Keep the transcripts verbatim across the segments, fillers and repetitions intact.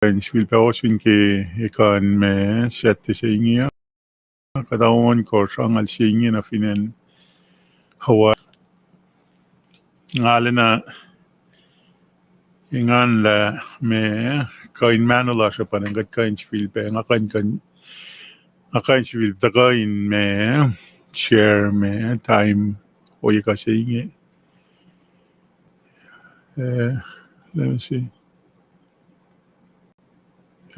kuh in sifilpac ohsun ke ekuh in ma Saturday se inge uh. Kuhtuh ohnkohsr angngaul se inge nuh fin acn Hawaii. Nga lacna engan lah ma kuh in mahno lasr uh pa in kuht kuh in sifilpac, nga kuh in, nga kuh in sifilpac tuhkuh in ma share ma time ohiyac kuh se inge. Eh, let me see.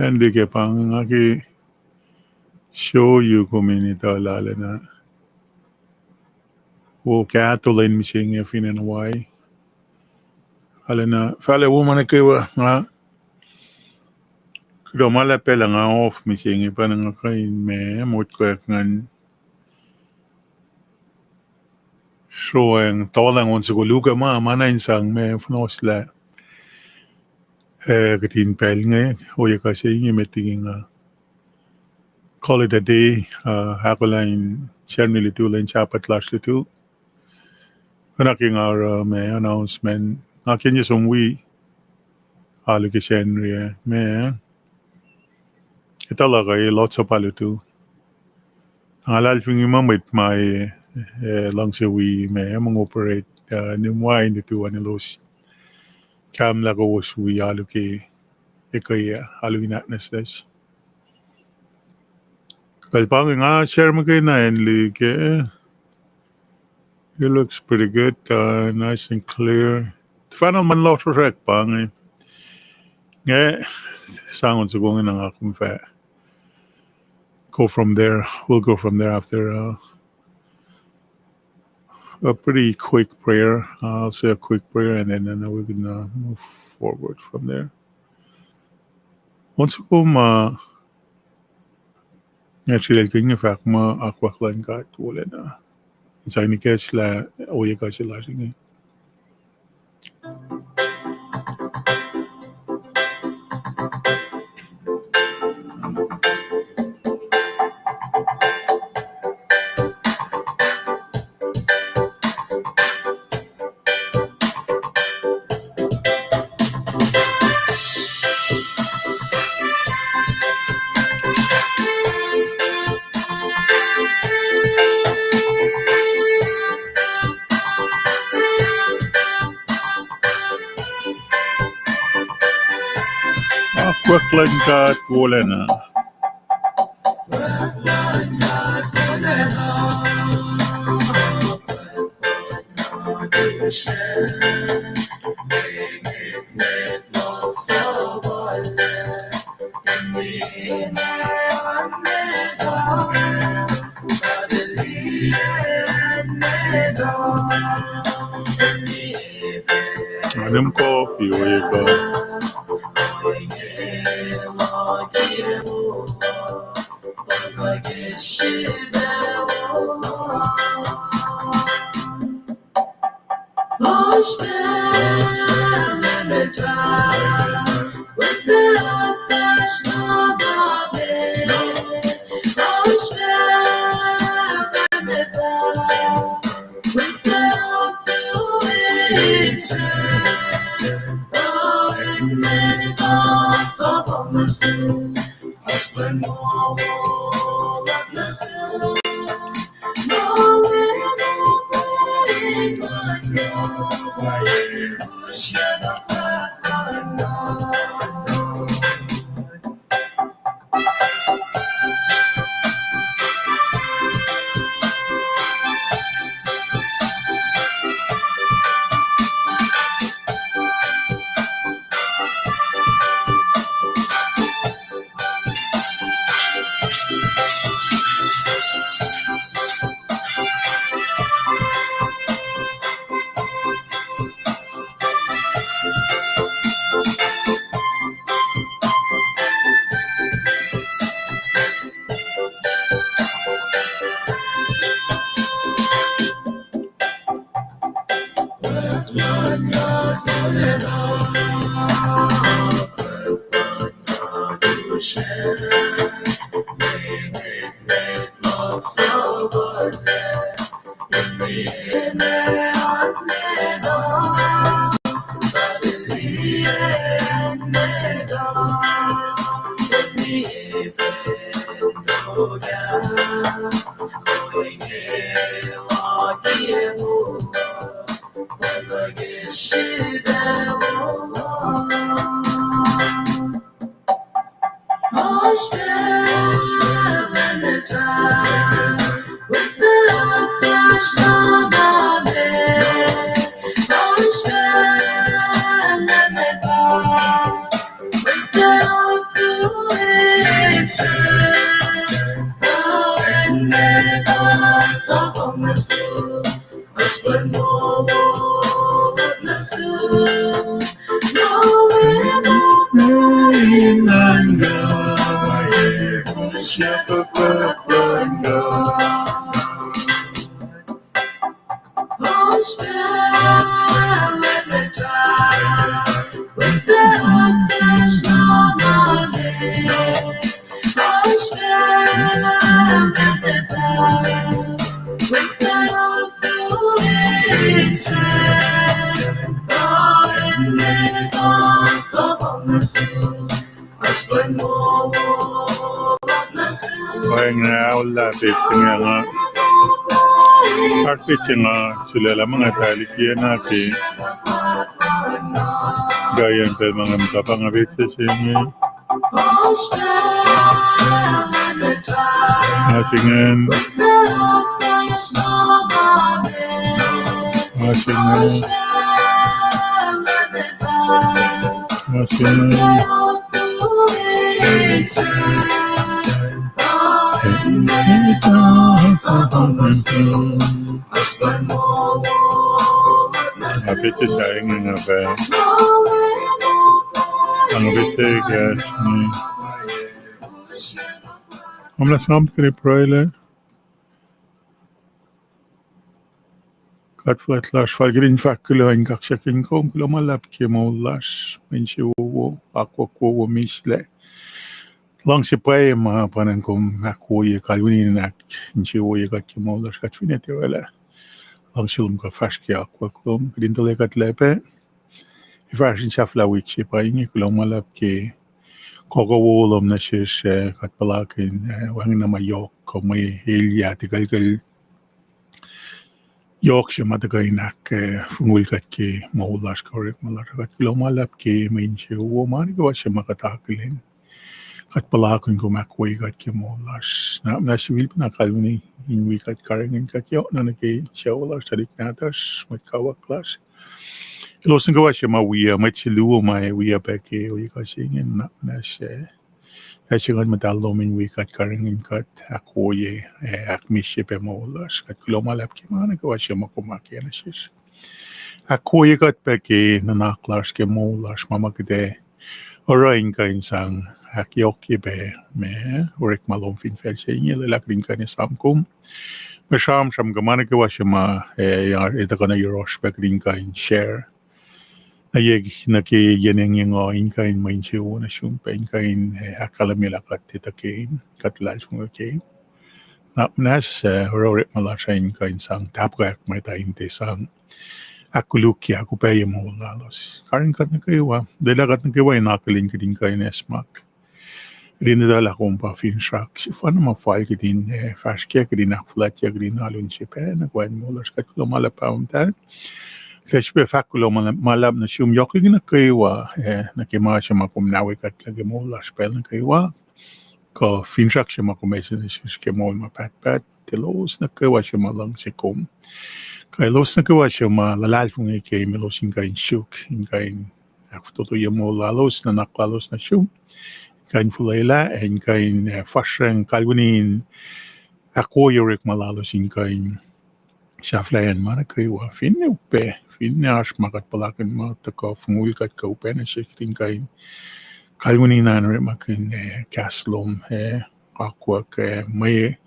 Acn liki pa inge nga ke show you kom in etuh lah lacna wo kahto lwen mihsenge fin acn Hawaii. Arulacna fahlac wo ma nuh kwewa nga, kuloh ma lah pacl uh nga off mihsenge pa nga kuh in ma motko ngan sroacng tohlacng on soko luhk uh ma, ma na in sang ma fohlohslah, eh, kihtin pacl inge, ohiyac kuh se inge met liki nga call it a day, uh, ahkolah in Sacnri lutu, lwen Sapaht lasr lutu. Kuh na ke nga oruh ma announcement, nga ke inge som wi alu ke Sacnri ah ma etuh luhk uh, eh, Lord's Supper lutu. Nga luhlahlfongi muh mwet ma, eh, luhngse wi ma mongo operate, uh, nihm wain lutu an elos kamlah kowos wi alu ke ekuh ah, alu in ahknwacsnwacs. Kuh pa inge nga share muhkwena acn liki. It looks pretty good, uh, nice and clear. Final man lohsr orek pa inge. Nga sang on soko inge na nga kom fah go from there. We'll go from there after, uh, a pretty quick prayer. Uh, I'll say a quick prayer and then, then we can, uh, move forward from there. On soko ma nga sulaclah ke inge fahk muh akwuck luhn God wolacna. Sang ikacslah ohiyac kuh se lasr inge. Akwuck luhn God wolacna. Anem coffee we ka. Oacna aolla pet inge nga, oasr pet se nga sulaclah ma nga talikiana ke kaiyacn pacl ma nga muhta pa nga pet se inge. Ma se ingacn. Ma se ingacn. Ma se ingacn. Nga pete sa inge nga pa. Nga pete kahs. Nga muh lah sramsram kene pruhe lac. God fuhlwact lasr, fal kuht in fahk kuloh in kaksakihn kom, kuloh ma luhlahp ke moul lasr, mwe insewowo, akwuck wowo mihslac. Luhngse pwacye ma pa ingacn kom ahkwoye kalweni in ahkinsewowoye kuht ke moul lasr, kuht finne tiac orwaclah luhngse lom kuh fahsr ke akwuck lom. Kuht in tuhlac kuht lac pac ac fahsr in sahflah wik se pa inge. Kuloh ma luhlahp ke kohko wowo lom nuh sesr, ah, kuht puhlakihn, ah, wacngihn na ma yohk kuh mwe elyah, tikuclkucl yohk se ma tuhkuh in ahk, ah, fongul kuht ke moul lasr kuh orekma lasr. Kuht kuloh ma luhlahp ke mwe insewowo ma nuh kwewa se ma kuht akihlen. Kuht puhlakihn kom ahkwoye kuht ke moul lasr. Na, na sifilpacna kalweni in wi kuht, karihngihn kuht yohkna nuh ke sucu lasr, tuhlihk nahtuhsr, mwet kawuck lasr. Elos nuh kwewa se ma wiyuc, mwet se luo ma ac wiyuc pac ke ohiyac se inge, na, na se Ac se ngan muhtahl lom in wi kuht, karihngihn kuht, ahkwoye, ac ahkmihsye pac moul lasr. Kuht kuloh ma luhlahp ke ma nuh kwewa se ma kom ahkkweye nuh sesr. Ahkwoye kuht pac ke nuhnak lasr, ke moul lasr, ma ma kuht ac oruh in kuh in sang ahkyohkye pac ma orekma lom fin facl se inge. Lwelah kuht in kuh in esam kom. Mwe sramsram kuh ma nuh kwewa se ma, eh, ac tuhkuh nuh yohrohsr pac kuht in kuh in share nuh ye, nuh ke yen engyeng uh in kuh in mwe insewowo nuh sum pac in kuh in, eh, ahkkahlwemye lah kuht etuh ke, kuht luhlahlfongi ke. Na muhnahs, eh, oruh orekma lasr uh in kuh in sang tahpuhkak mwet uh in tiac sang ahkkolukye, ahkupacye moul lalos. Karihngihn kuht nuh kwewa, lwelah kuht nuh kwewa in akihlen kuht in kuh in acsmak. Kuht in etuh lah kom pa finsrak sefanna ma fal kuht in, eh, fahsr kac, kuht in ahkfuhlwactye, kuht in alu in sefanna kuh in moul lasr. Kuht kuloh ma luhlahp, Pahpah Muhtahl. Kuht srihpac fahk kuloh ma luhlahp nuh sum yohk liki nuh kwewa, eh, nuh ke ma se ma kom na wi kuht lah ke moul lasr pacl nuh kwewa. Kuh finsrak se ma kom ase nuh sesr ke moul ma pahtpaht, elos nuh kwewa se ma luhngse kom. Kuh elos nuh kwewa se ma luhlahlfongi ke kom, elos in kuh in suk, in kuh in ahkfototoye moul lalos, nuhnak lalos nuh sum, in kuh in fuhlwelah, ac in kuh in, eh, fahsracng kalweni in ahkwoye orekma lalos in kuh in sahflahiyacn ma nuh kwewa. Finne upac, finne oasr ma kuht puhlakihn ma tuhkuh fongul kuht kuh upac nuh sesr, kuht in kuh in kalweni na in orekmakihn, eh, kahs lom, eh, akwuck, eh, mwe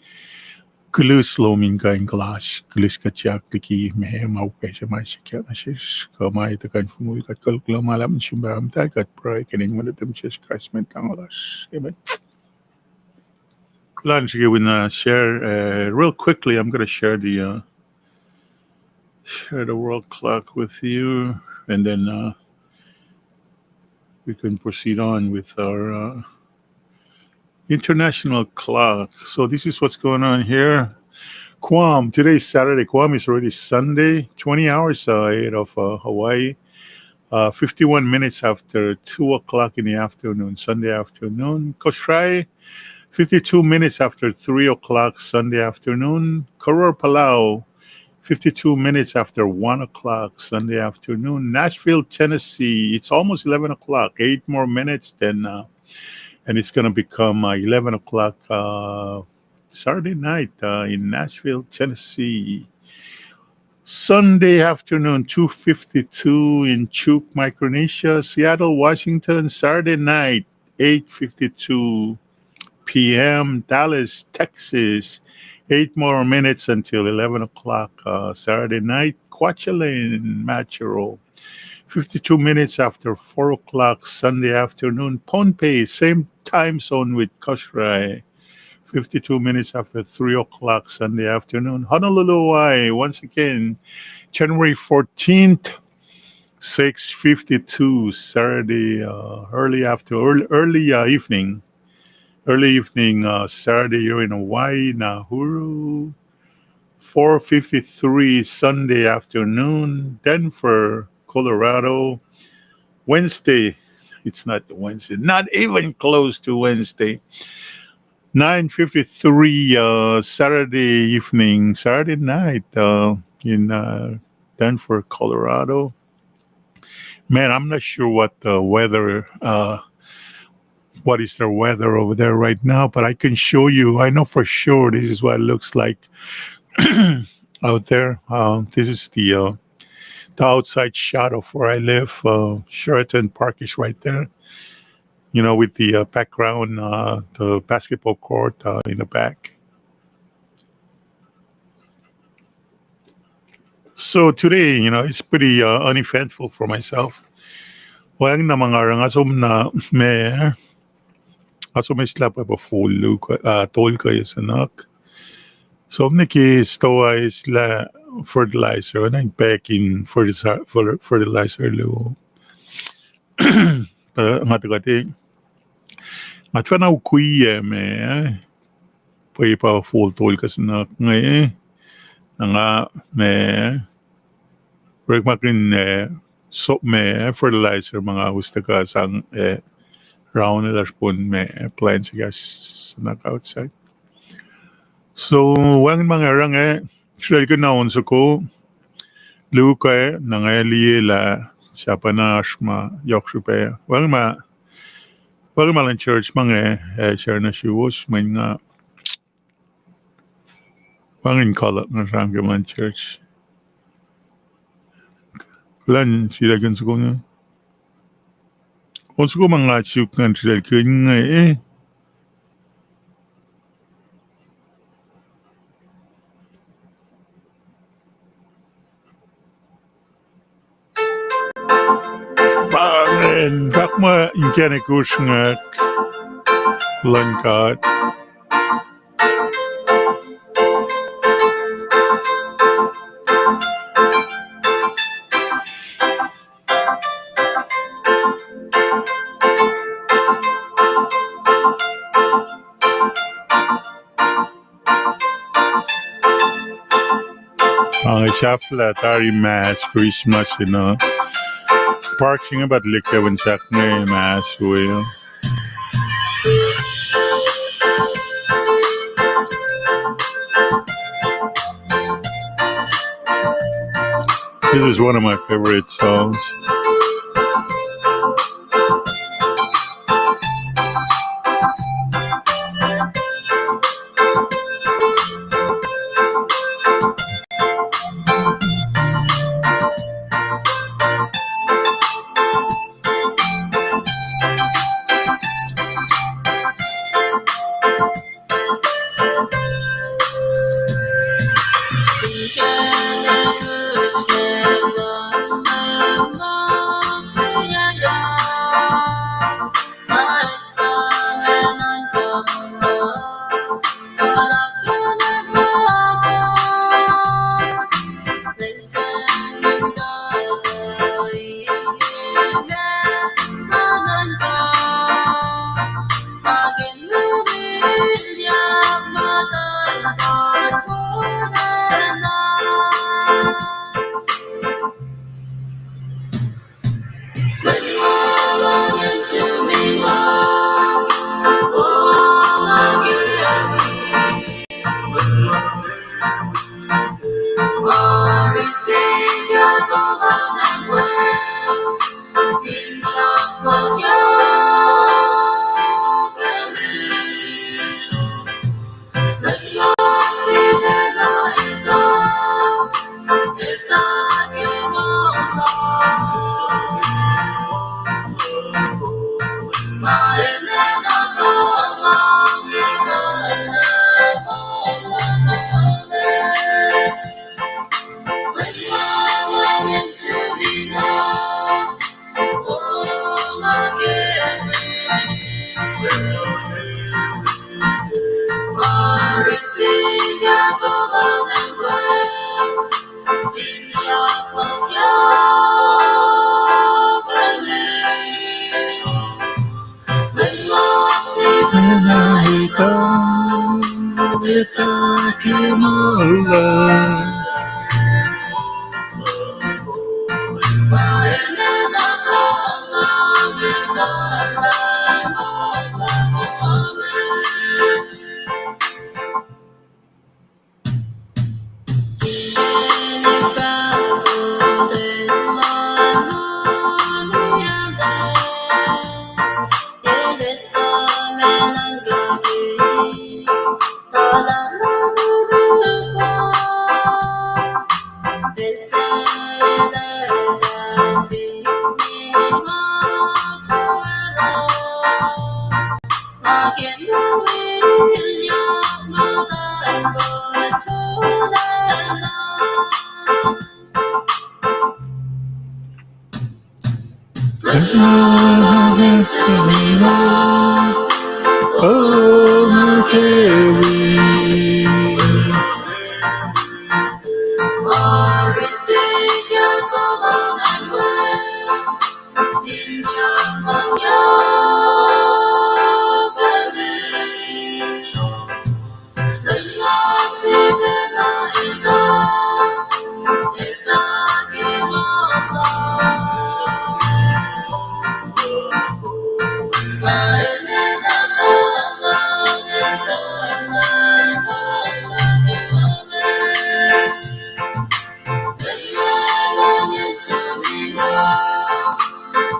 kilis lom in kuh in kuhlas, kilis kuhtyak liki ma, ma upac se ma sikyak nuh sesr, kuh ma ac tuhkuh in fongul kuht. Kuloh ma luhlahp nuh sum, Pahpah Muhtahl, kuht pruhe ke inen Wen nuhtum Jisus Kraist Mwet Lahngo lasr. Amen. Kulan srihke wi na share, uh, real quickly, I'm gonna share the, uh, share the world clock with you, and then, uh, we can proceed on with our, uh, International clock. So this is what's going on here. Guam, today is Saturday. Guam is already Sunday. Twenty hours uh, ahead of uh, Hawaii. Uh, fifty-one minutes after two o'clock in the afternoon, Sunday afternoon. Kosrae, fifty-two minutes after three o'clock, Sunday afternoon. Koror, Palau, fifty-two minutes after one o'clock, Sunday afternoon. Nashville, Tennessee, it's almost eleven o'clock, eight more minutes, then, uh, and it's going to become uh, eleven o'clock uh, Saturday night uh, in Nashville, Tennessee. Sunday afternoon, two fifty-two in Chuuk, Micronesia. Seattle, Washington, Saturday night, eight fifty-two p.m. Dallas, Texas, eight more minutes until eleven o'clock uh, Saturday night. Kwajalein, Majuro, fifty-two minutes after four o'clock Sunday afternoon. Pohnpei, same time zone with Kosrae, fifty-two minutes after three o'clock Sunday afternoon. Honolulu, Hawaii, once again, January fourteenth, six fifty-two, Saturday, uh, early after, early, early uh, evening. Early evening, uh, Saturday here in Hawaii, Nauru. Four fifty-three, Sunday afternoon, Denver, Colorado. Wednesday, it's not Wednesday, not even close to Wednesday. Nine fifty-three, uh, Saturday evening, Saturday night, uh, in uh, Denver, Colorado. Man, I'm not sure what the weather, uh, what is the weather over there right now, but I can show you. I know for sure this is what it looks like out there. Uh, this is the uh, the outside shot of where I live. Uh, Sheraton Park is right there. You know, with the uh, background, uh, the basketball court uh, in the back. So today, you know, it's pretty uh, uneventful for myself. Wacngihn na ma nga oruh, nga som na ma, nga som eislah pwapa full luo, uh, tolkuh se nuhk. Som nuh ke stoa eislah fertilizer, oacna in packing fertilizer luo. Nga tuh kuht, nga tuhfahna ukwe ma pwapa full tolkuh se nuhk inge, na nga ma orekmakihn ma fertilizer ma nga us tuhkuh sang, eh, raunwelah srihpen ma plants ekahsr nuhk outside. So wacngihn ma nga oruh inge, srihkelkihn na on soko, luo ke, na nga liye lah sahp na oasr ma yohk srihpac. Wacngihn ma, wacngihn ma luhn church ma inge, eh, share nuh suwos, mweyen nga wacngihn koluk nga sramsram ke ma luhn church. Kuhlwacnsap srihkelkihn soko inge. On soko ma nga suk ngan srihkelkihn inge, eh. Pa ingacn, fahk muh inkacnek usrnguck luhn God. Ac sahflah tari mass Christmas in a park se inge, pa tuhlihk Kevin sahk inge mass we. This is one of my favorite songs.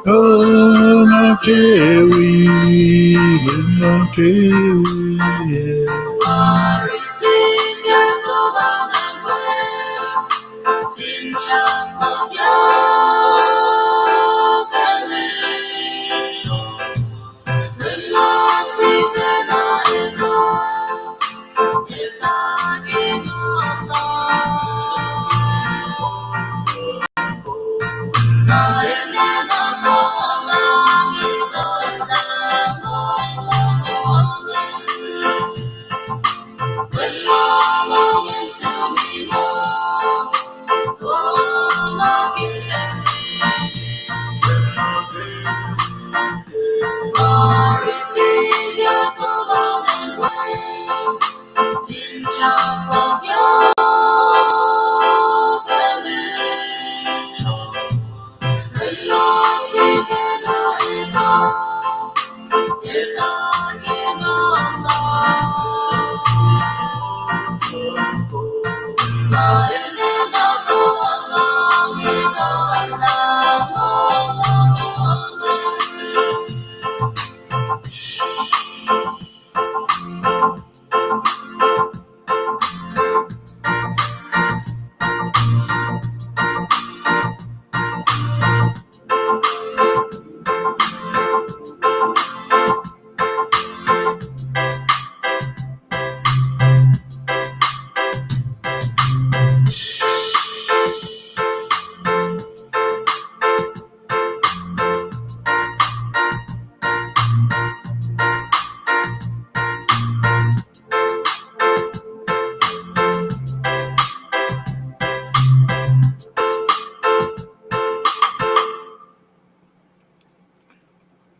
Oh, ma ke wi, ma ke wi, yeah.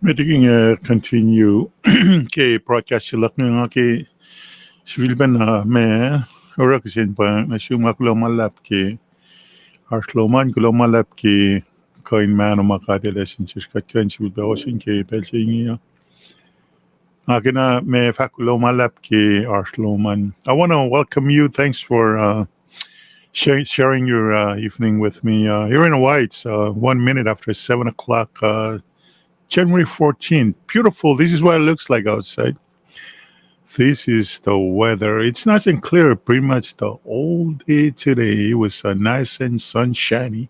Met liki inge continue ke broadcast se luhk inge, nga ke sifilpacna ma oruh kihsen pa nuh sum, nga kuloh ma luhlahp ke oasr lom an, kuloh ma luhlahp ke kuh in mahno ma God El ase nuh sesr kuht kuh in sifilpac ohsun ke pacl se inge uh. Nga kena ma fahk kuloh ma luhlahp ke oasr lom an. I want to welcome you. Thanks for uh, share, sharing your uh, evening with me. Uh, here in Hawaii, it's uh, one minute after seven o'clock, uh, January fourteenth. Beautiful. This is what it looks like outside. This is the weather. It's nice and clear pretty much the whole day today. It was uh, nice and sunshiny.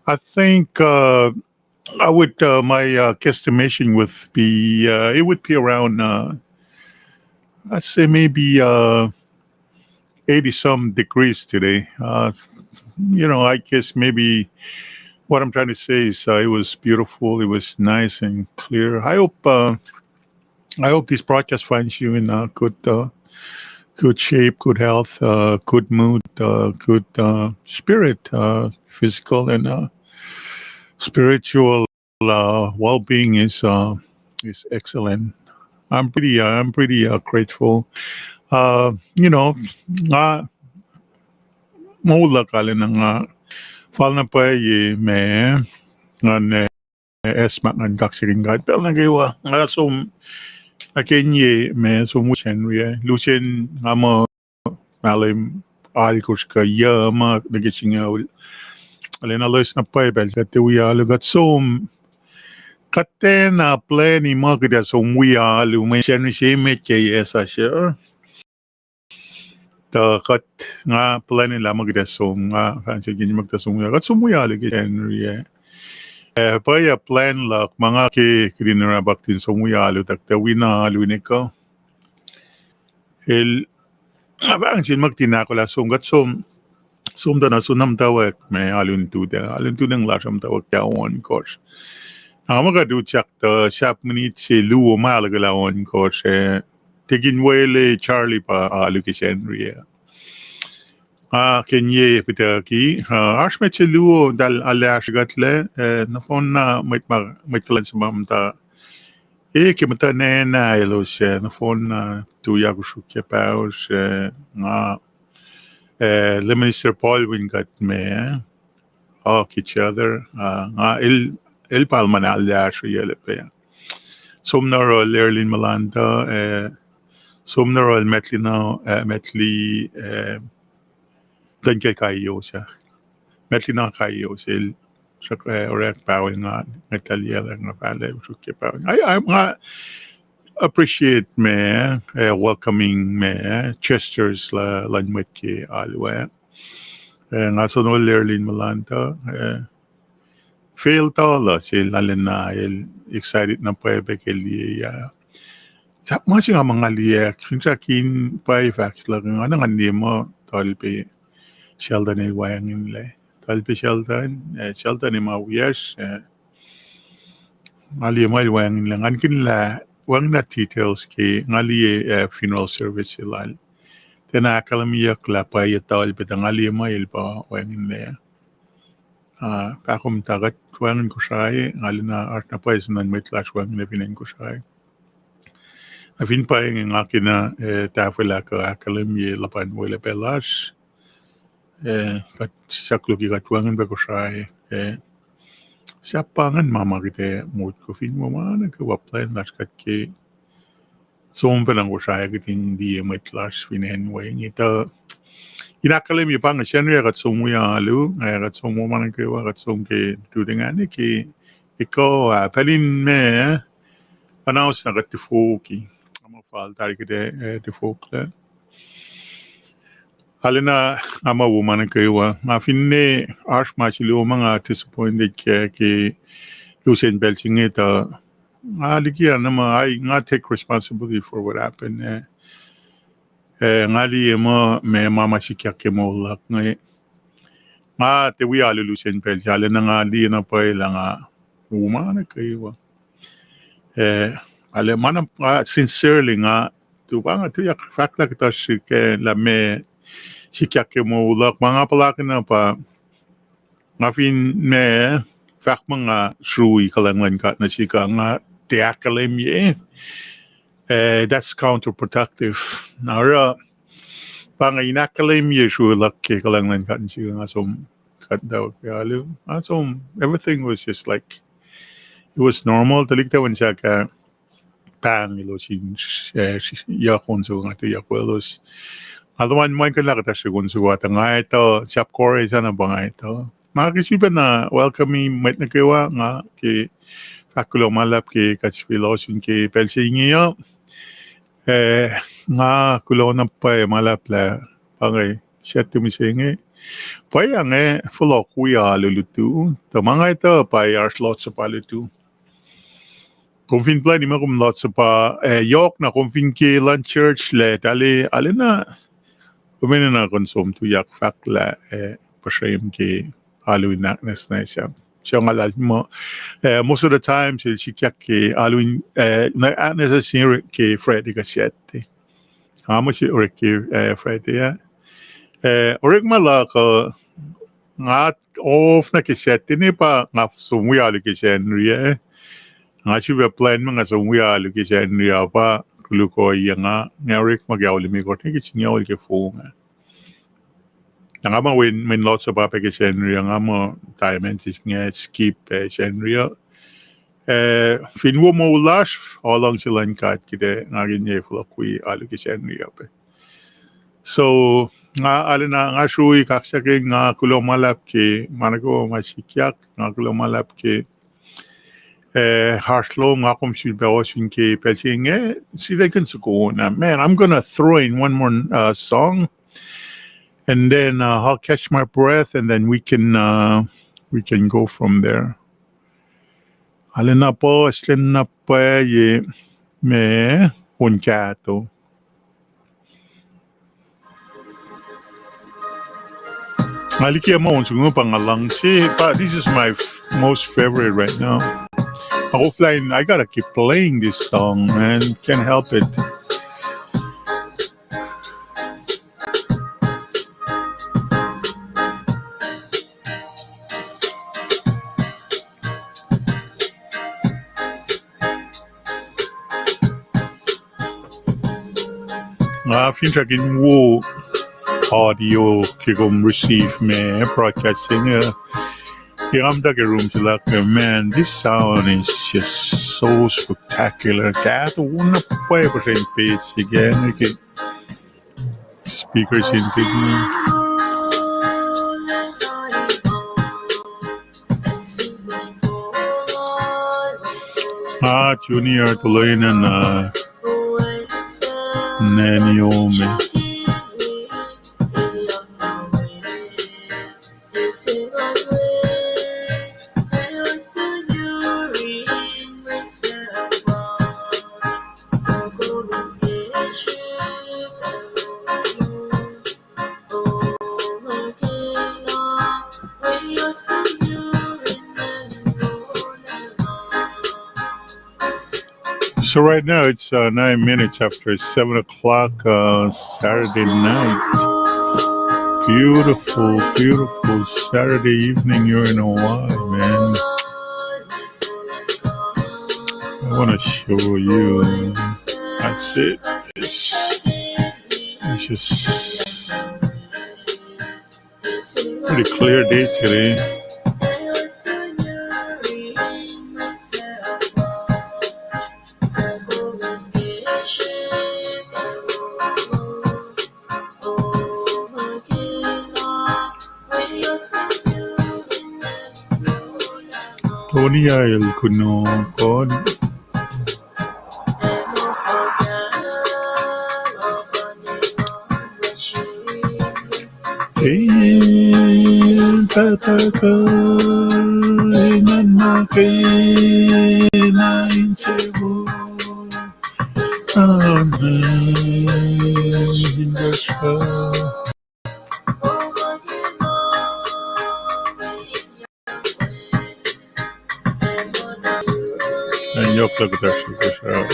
I think uh, I would, uh, my uh, guesstimation would be, uh, it would be around, uh, I'd say maybe uh, eighty some degrees today. Uh, you know, I guess maybe what I'm trying to say is uh, it was beautiful. It was nice and clear. I hope uh, I hope this broadcast finds you in uh, good, uh, good shape, good health, uh, good mood, uh, good uh, spirit, uh, physical and uh, spiritual uh, well-being is uh, is excellent. I'm pretty, uh, I'm pretty uh, grateful. Uh, you know, nga moul luhk arulacna nga fal na pwacye ma ngan, eh, esmak ngan kaksakihn God pacl nuh kwewa. Nga som, nga ke inye ma som wi Sacnri ah. Lusen nga muh mahlwem alkosr kuh yuc ma nuh ke singucul. Arulacna loes na pwacye pacl kuht tiac wi alu, kuht som, kuht tiacna plwacni muh kuht ac som wi alu mwe Sacnri se emet ke yac sasuc. Tuh kuht, nga plwacni lah muh kuht ac som, nga fahk sel kihn muh kuht ac som wi alu, kuht som wi alu ke Sacnri ah. Eh, pwacye plwacn luhk ma nga ke kihtin oruh pa kuht in som wi alu, tuh kuht ac wi na alu in ekuh. El, nga fahk sel muh kuht in ahkolah som, kuht som, som tuh na som na muhtwacwacack ma alu in tuta, alu in tuta lasr muhtwacwacack ke ohnkohsr. Na nga muh kuht utyak tuh sahp minit se luo ma ahluhkwelah ohnkohsr, eh, tikin wele Charlie pa alu ke Sacnri ah. Nga ke inye pitucki, uh, oasr mwet se luo eltahl alu lasr kuhtlac, eh, nohfohn na mwet ma, mwet kuhlwacnsap ma muhta. Eh, ke muhtuhn acn ah elos, eh, nohfohn na tuyak usruk ke pahosr, eh, nga, eh, Lay Minister Paul win kuht ma, eh, hug each other, uh, nga el, el pal ma na alu lasr uh yacl pac. Som nuh yohrohl Lerlin Malanta, eh, som nuh yohrohl Metli na, eh, Metli, eh, Dunkel Kaios ah. Metli na Kaios el, srack, eh, orek pahol nga, nga tahliyacl nga fahlac usruk ke pahol. I, I, nga appreciate ma, eh, welcoming ma, gestures la, luhn mwet ke alu ah. Eh, nga sonohl Lerlin Malanta, eh, fail tuh lah sel arulacna el excited na pwacye pac ke liye ah. Sahp ma se nga muh nga liye, fin srack in pwacye fahk luhk, nga na ngan liye muh tuhl pac Sheldon el wacngihnlac. Tuhl pac Sheldon, eh, Sheldon ac ma wiyacsr, eh, nga liye muh el wacngihnlac, ngan kihn lah wacngihn details ke, nga liye, eh, funeral service se lal. Tiacna ahkkahlwemyeyuck lah pwacye tuhl pac, tuh nga liye muh el pa wacngihnlac. Ah, pahkomuhta kuht wacngihn Kosrae, nga lena oasr na pwacye se nuhn mwet lasr wacngihn fin acn Kosrae. Na fin pwacye inge nga kena, eh, tahfwelah kuh ahkkahlwemye luhpan welah pac lasr. Eh, kuht siyuck luo ke kuht wacngihn pac Kosrae, eh, sahp pa ingacn ma ma kuht ac motko fin wo ma nuh kwewa plwacn lasr kuht ke som pacna Kosrae kuht in liye mwet lasr fin acn we inge tuh in ahkkahlwemye pa inge Sacnri ah kuht som wi alu, eh, kuht som wo ma nuh kwewa, kuht som ke tuhtengane ke ekuh ah, pacl in ma, announce na kuht tifoki. Nga muh fal tari kuht ac, eh, tifoklac. Arulacna nga muh wo ma nuh kwewa. Nga finne oasr ma se luo ma nga disappointed kac ke lusen pacl se inge tuh nga liki na muh, I, nga take responsibility for what happened, eh. Eh, nga liye muh ma, ma ma sikyak ke moul luhk inge. Nga tiac wi alu lusen pacl se, arulacna nga liye na pwacye lah nga wo ma nuh kwewa. Eh, arulacna ma na, nga sincerely nga, tuh pa nga tuyak fahk lah kuhtuh srihk lah ma sikyak ke moul luhk, ma nga puhlakihn na pa nga fin ma fahk muh nga srui kuhlwacng luhn God nuh sihk uh, nga tiac ahkkahlwemye. Eh, that's counterproductive. Na oruh pa nga in ahkkahlwemye srui luhk ke kuhlwacng luhn God nuh sihk uh, nga som kuht tuh ke alu, nga som, everything was just like, it was normal. Tuhlihk tawin sahk ah pahng elos in, eh, yuck on soko, nga tuyak welos. Nga luhman mwe kuhlah kuhtuh srihk on soko ah, tuh nga etuh, sahp kore sana pa nga etuh. Ma ke srihpen na welcome-i mwet nuh kwewa, nga ke fahk kuloh ma luhlahp ke kuht sifil ohsun ke pacl se inge uh. Eh, nga kuloh na pwacye ma luhlahp lah pa inge siyuck mihsenge. Pwacye inge fohlohk wi alu lutu, tuh ma nga etuh pa oasr Lord's Supper lutu. Kom fin plwacni muh kom Lord's Supper, eh, yohk na kom fin ke luhn church lah tahl arulacna, kom enenuh kom som tuyak fahk lah, eh, puhsrem ke alu in ahknwacsnwacs ah. Siyuck nga lah muh, eh, most of the time sel sikyak ke alu in, eh, ahknwacsnwacs ke Friday kuh Saturday. Nga muh se orek ke, eh, Friday ah. Eh, orekma luhk uh, nga off na ke Saturday ne pa nga som wi alu ke Sacnri ah. Nga sifilpac plwacn muh nga som wi alu ke Sacnri ah pa koluk ohiyac nga, nga orekma ke ao limekohsr nuh ke singucul ke fong ah. Na nga muh wen, mweyen lots of pac ke Sacnri uh, nga muh Diamond sis inge skip, eh, Sacnri uh. Eh, fin wo moul lasr, luhngse luhn God, kuht ac, nga kihtin fohlohk wi alu ke Sacnri uh pac. So, nga arulacna, nga srui kaksakihn, nga kuloh ma luhlahp ke, ma nuh kwewa ma sikyak, nga kuloh ma luhlahp ke, eh, oasr lom, nga kom sifilpac ohsun ke pacl se inge, sifilkihn soko na. Man, I'm gonna throw in one more, uh, song, and then, uh, I'll catch my breath, and then we can, uh, we can go from there. Arulacna puhs, arulacna pwacye, ma, on kahto. Nga liye ma on soko pa nga luhngse, but this is my f-, most favorite right now. Ako flying, I gotta keep playing this song, man. Can't help it. Nga finsrak in wo audio ke kom receive ma broadcast se inge. Ke nga muhta ke room se luhk, man, this sound is just so spectacular. Kahto na pwacye puhsren bass again, ke speakers in big. Ah, Junior Tulane and, uh, Nanny Ome. So right now it's, uh, nine minutes after seven o'clock, uh, Saturday night. Beautiful, beautiful Saturday evening here in Hawaii, man. I wanna show you. That's it. It's, it's just pretty clear day today. Tony el kuno kon. Ei, pahpah kuh, engan ma kena insewowo. Amen. Ac yohk luhk kuhtuh srihkasrak.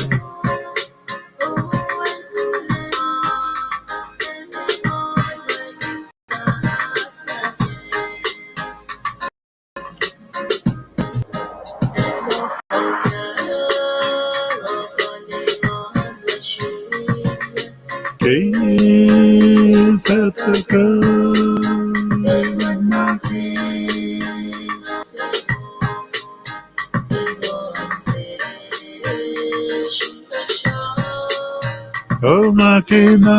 Ke pahpah kuh, engan ma kena. Oh, ma kena,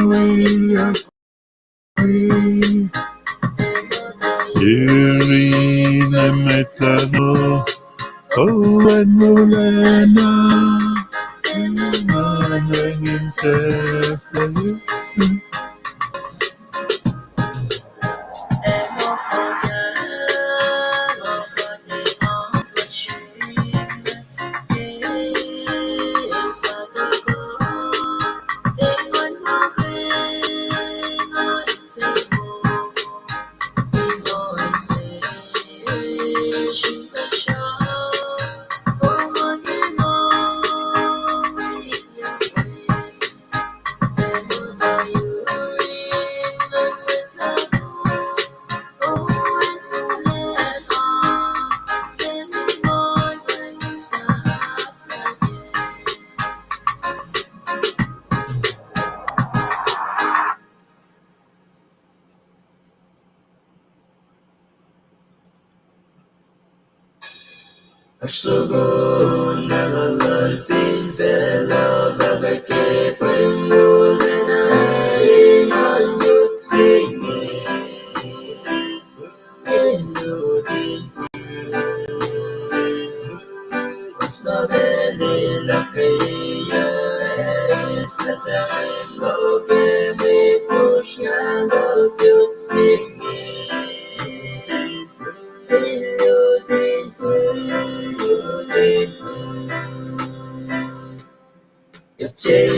we are free. Yurin emet lalo, oh, and Molana, and Molana, and Molana. Oasr soko na luhluh fin facluh, fahkwack ke pweng wolacna, engan yot se inge. Engan yot in fuhs na pacl el ahkkweyuc, eis na sahngweng loh ke mwe fosrngah luhk yot se inge. Pacl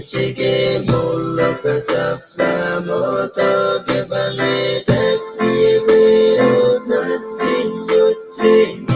se ke moul luhk fah sahflah, muhta ke fahngwetwack liye ke ot nuh sin yot se inge.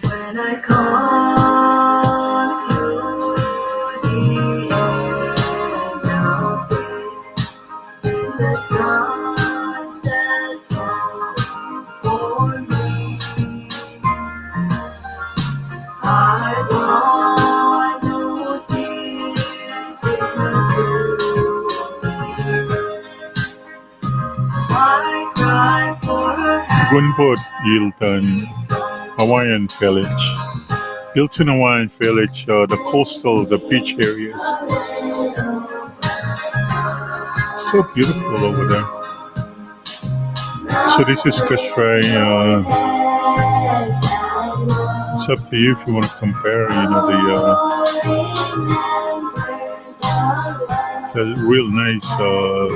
When I come to the end of it, in the sunset song for me, I want no tears in the blue. Gunport Hilton Hawaiian Village. Hilton Hawaiian Village, uh, the coastal, the beach areas. So beautiful over there. So this is Kosrae. Uh, it's up to you if you want to compare, you know, the, uh, the real nice, uh,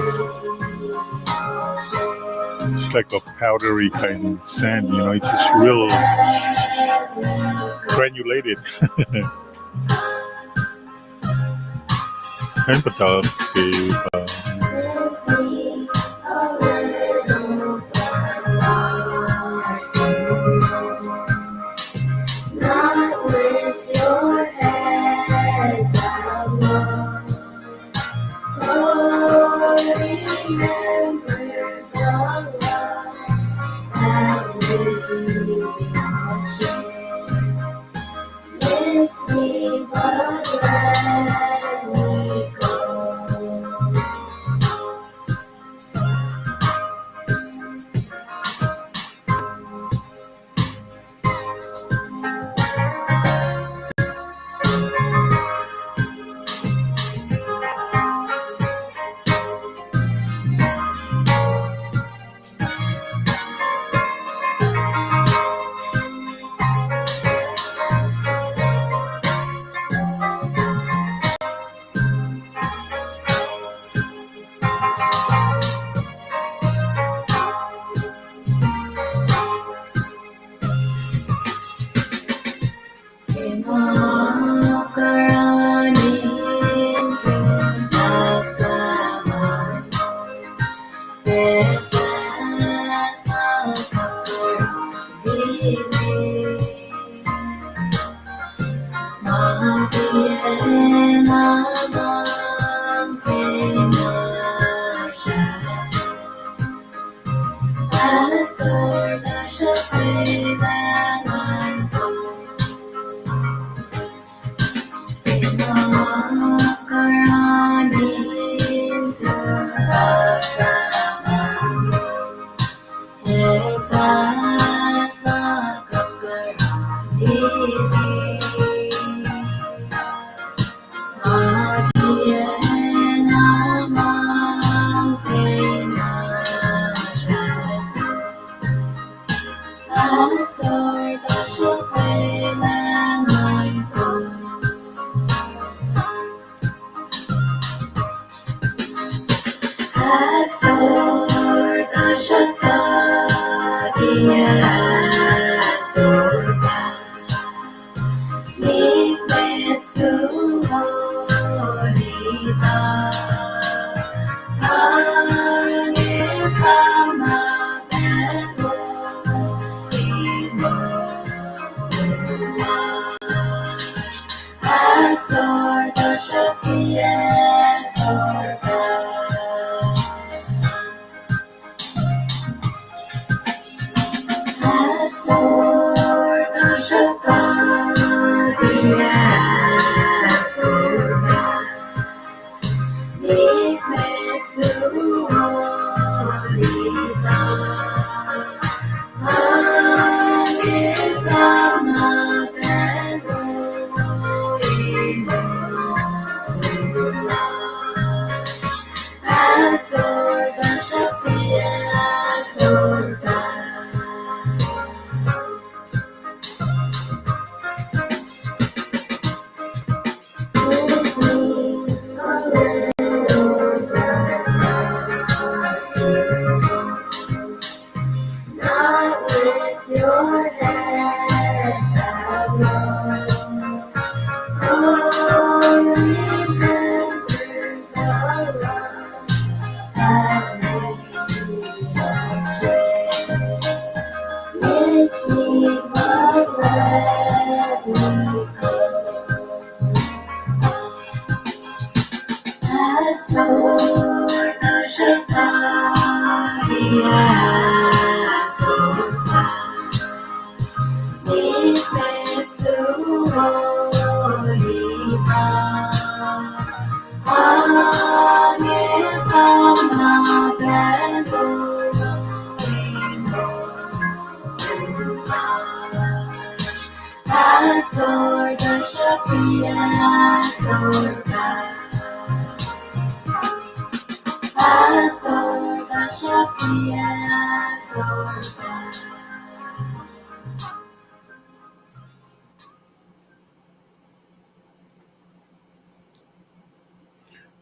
it's like a powdery kind of sand, you know, it's just real granulated. And but, uh, the, uh,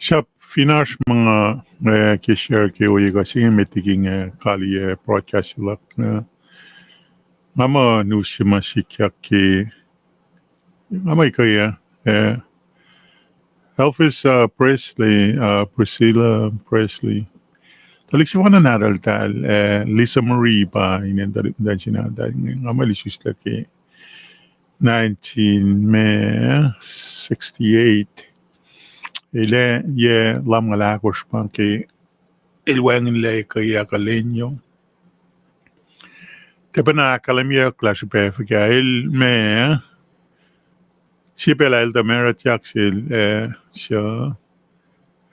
Sahp fin oasr ma nga, eh, ke share ke ohiyac kuh se inge met liki nga kaliyac broadcast luhk, eh, nga muh news se ma sikyak ke, nga muh ikuh, eh, Elvis, uh, Presley, uh, Priscilla Presley. Tuhlihk sefanna nahtuhltahl, eh, Lisa Marie pa inen tuhlihk muhtwacn se nahtuhltahl inge. Nga muh el isuslah ke nineteen me sixty-eight. El ac yac lumngaul ahkosr pa ke el wacngihnlac ke yac ahkkahlwemye. Tiac pacna ahkkahlwemyeyuck lah srihpac fuhkah el ma, sie pacl ah el tuh married yak sel, eh, su,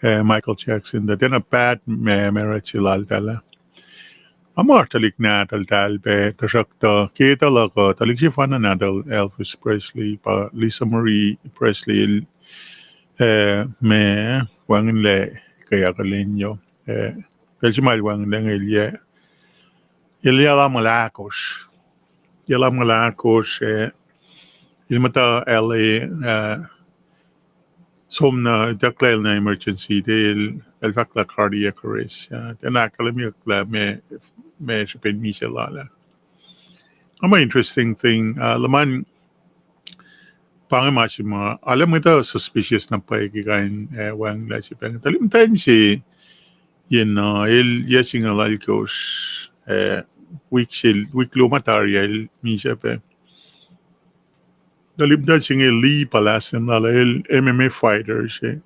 eh, Michael Jackson, tuh tiacna pat ma married se laltahl ah. Nga muh tuhlihk nahtuhltahl pac, tuhsruhk tuh ke tuh luhk uh, tuhlihk sefanna nahtuhl Elvis Presley pa Lisa Marie Presley el, eh, ma wacngihnlac ke yac ahkkahlwemye, eh, pacl se ma el wacngihnlac inge el yac, el yac lumngaul ahkosr. Yac lumngaul ahkosr, eh, el muhta L A, eh, som na itucklac el na emergency, tiac el, el fahk lah cardiac arrest, uh, tiacna ahkkahlwemyeyuck lah ma, ma srihpen misac lal ah. Nga muh interesting thing, uh, luhman pa inge ma se ma arlac mwet uh suspicious na pwacye ke kain, eh, wacngihnlac se pac inge. Tuhlihk muhtwacn se, you know, el yac singucul alkosr, eh, wik se, wik luo ma tari ah el misac pac. Tuhlihk muhtwacn se inge Lee pa last name lal ah, el M M A fighter se.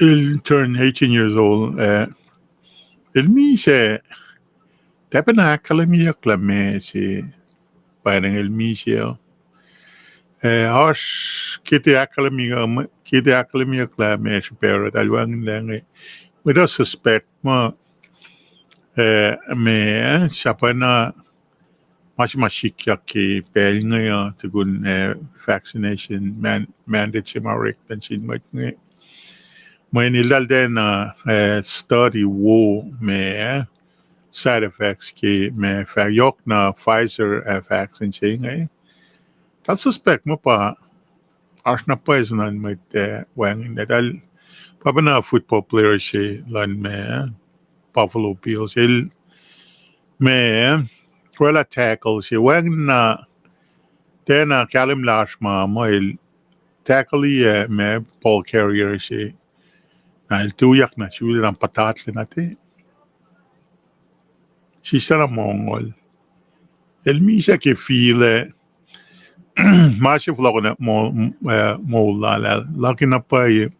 El turn eighteen years old, eh, el misac, tiac pacna ahkkahlwemyeyuck lah ma se, pa inge el misac. Eh, oasr ke tiac ahkkahlwemye, ke tiac ahkkahlwemyeyuck lah ma srihpac oruh eltahl wacngihnlac inge, mwet uh suspect muh, eh, ma, sahp pacna ma se ma sikyak ke pacl inge uh tukun, eh, vaccination man-, mandate se ma orek nuh sin mwet inge. Mweyen eltahl tiacna, eh, study wo ma, eh, side effects ke ma fah-, yohk na Pfizer, eh, vaccine se inge. Eltahl suspect muh pa oasr na pwacye nuh sin mwet, eh, wacngihn eltahl, pa pacna football player se luhn ma, eh, Buffalo Bills. El ma, eh, orwaclah tackle se wacngihn na, tiacna kahlwem lah oasr ma, ma el tackle-i, eh, ma ball carrier se. Na el tuyak na sulaclah na puhtatlac na te. Sislah na mongo. El misac ke field ah, ma se fohlohkohn mo-, eh, moul lal ah, luhk na pwacye,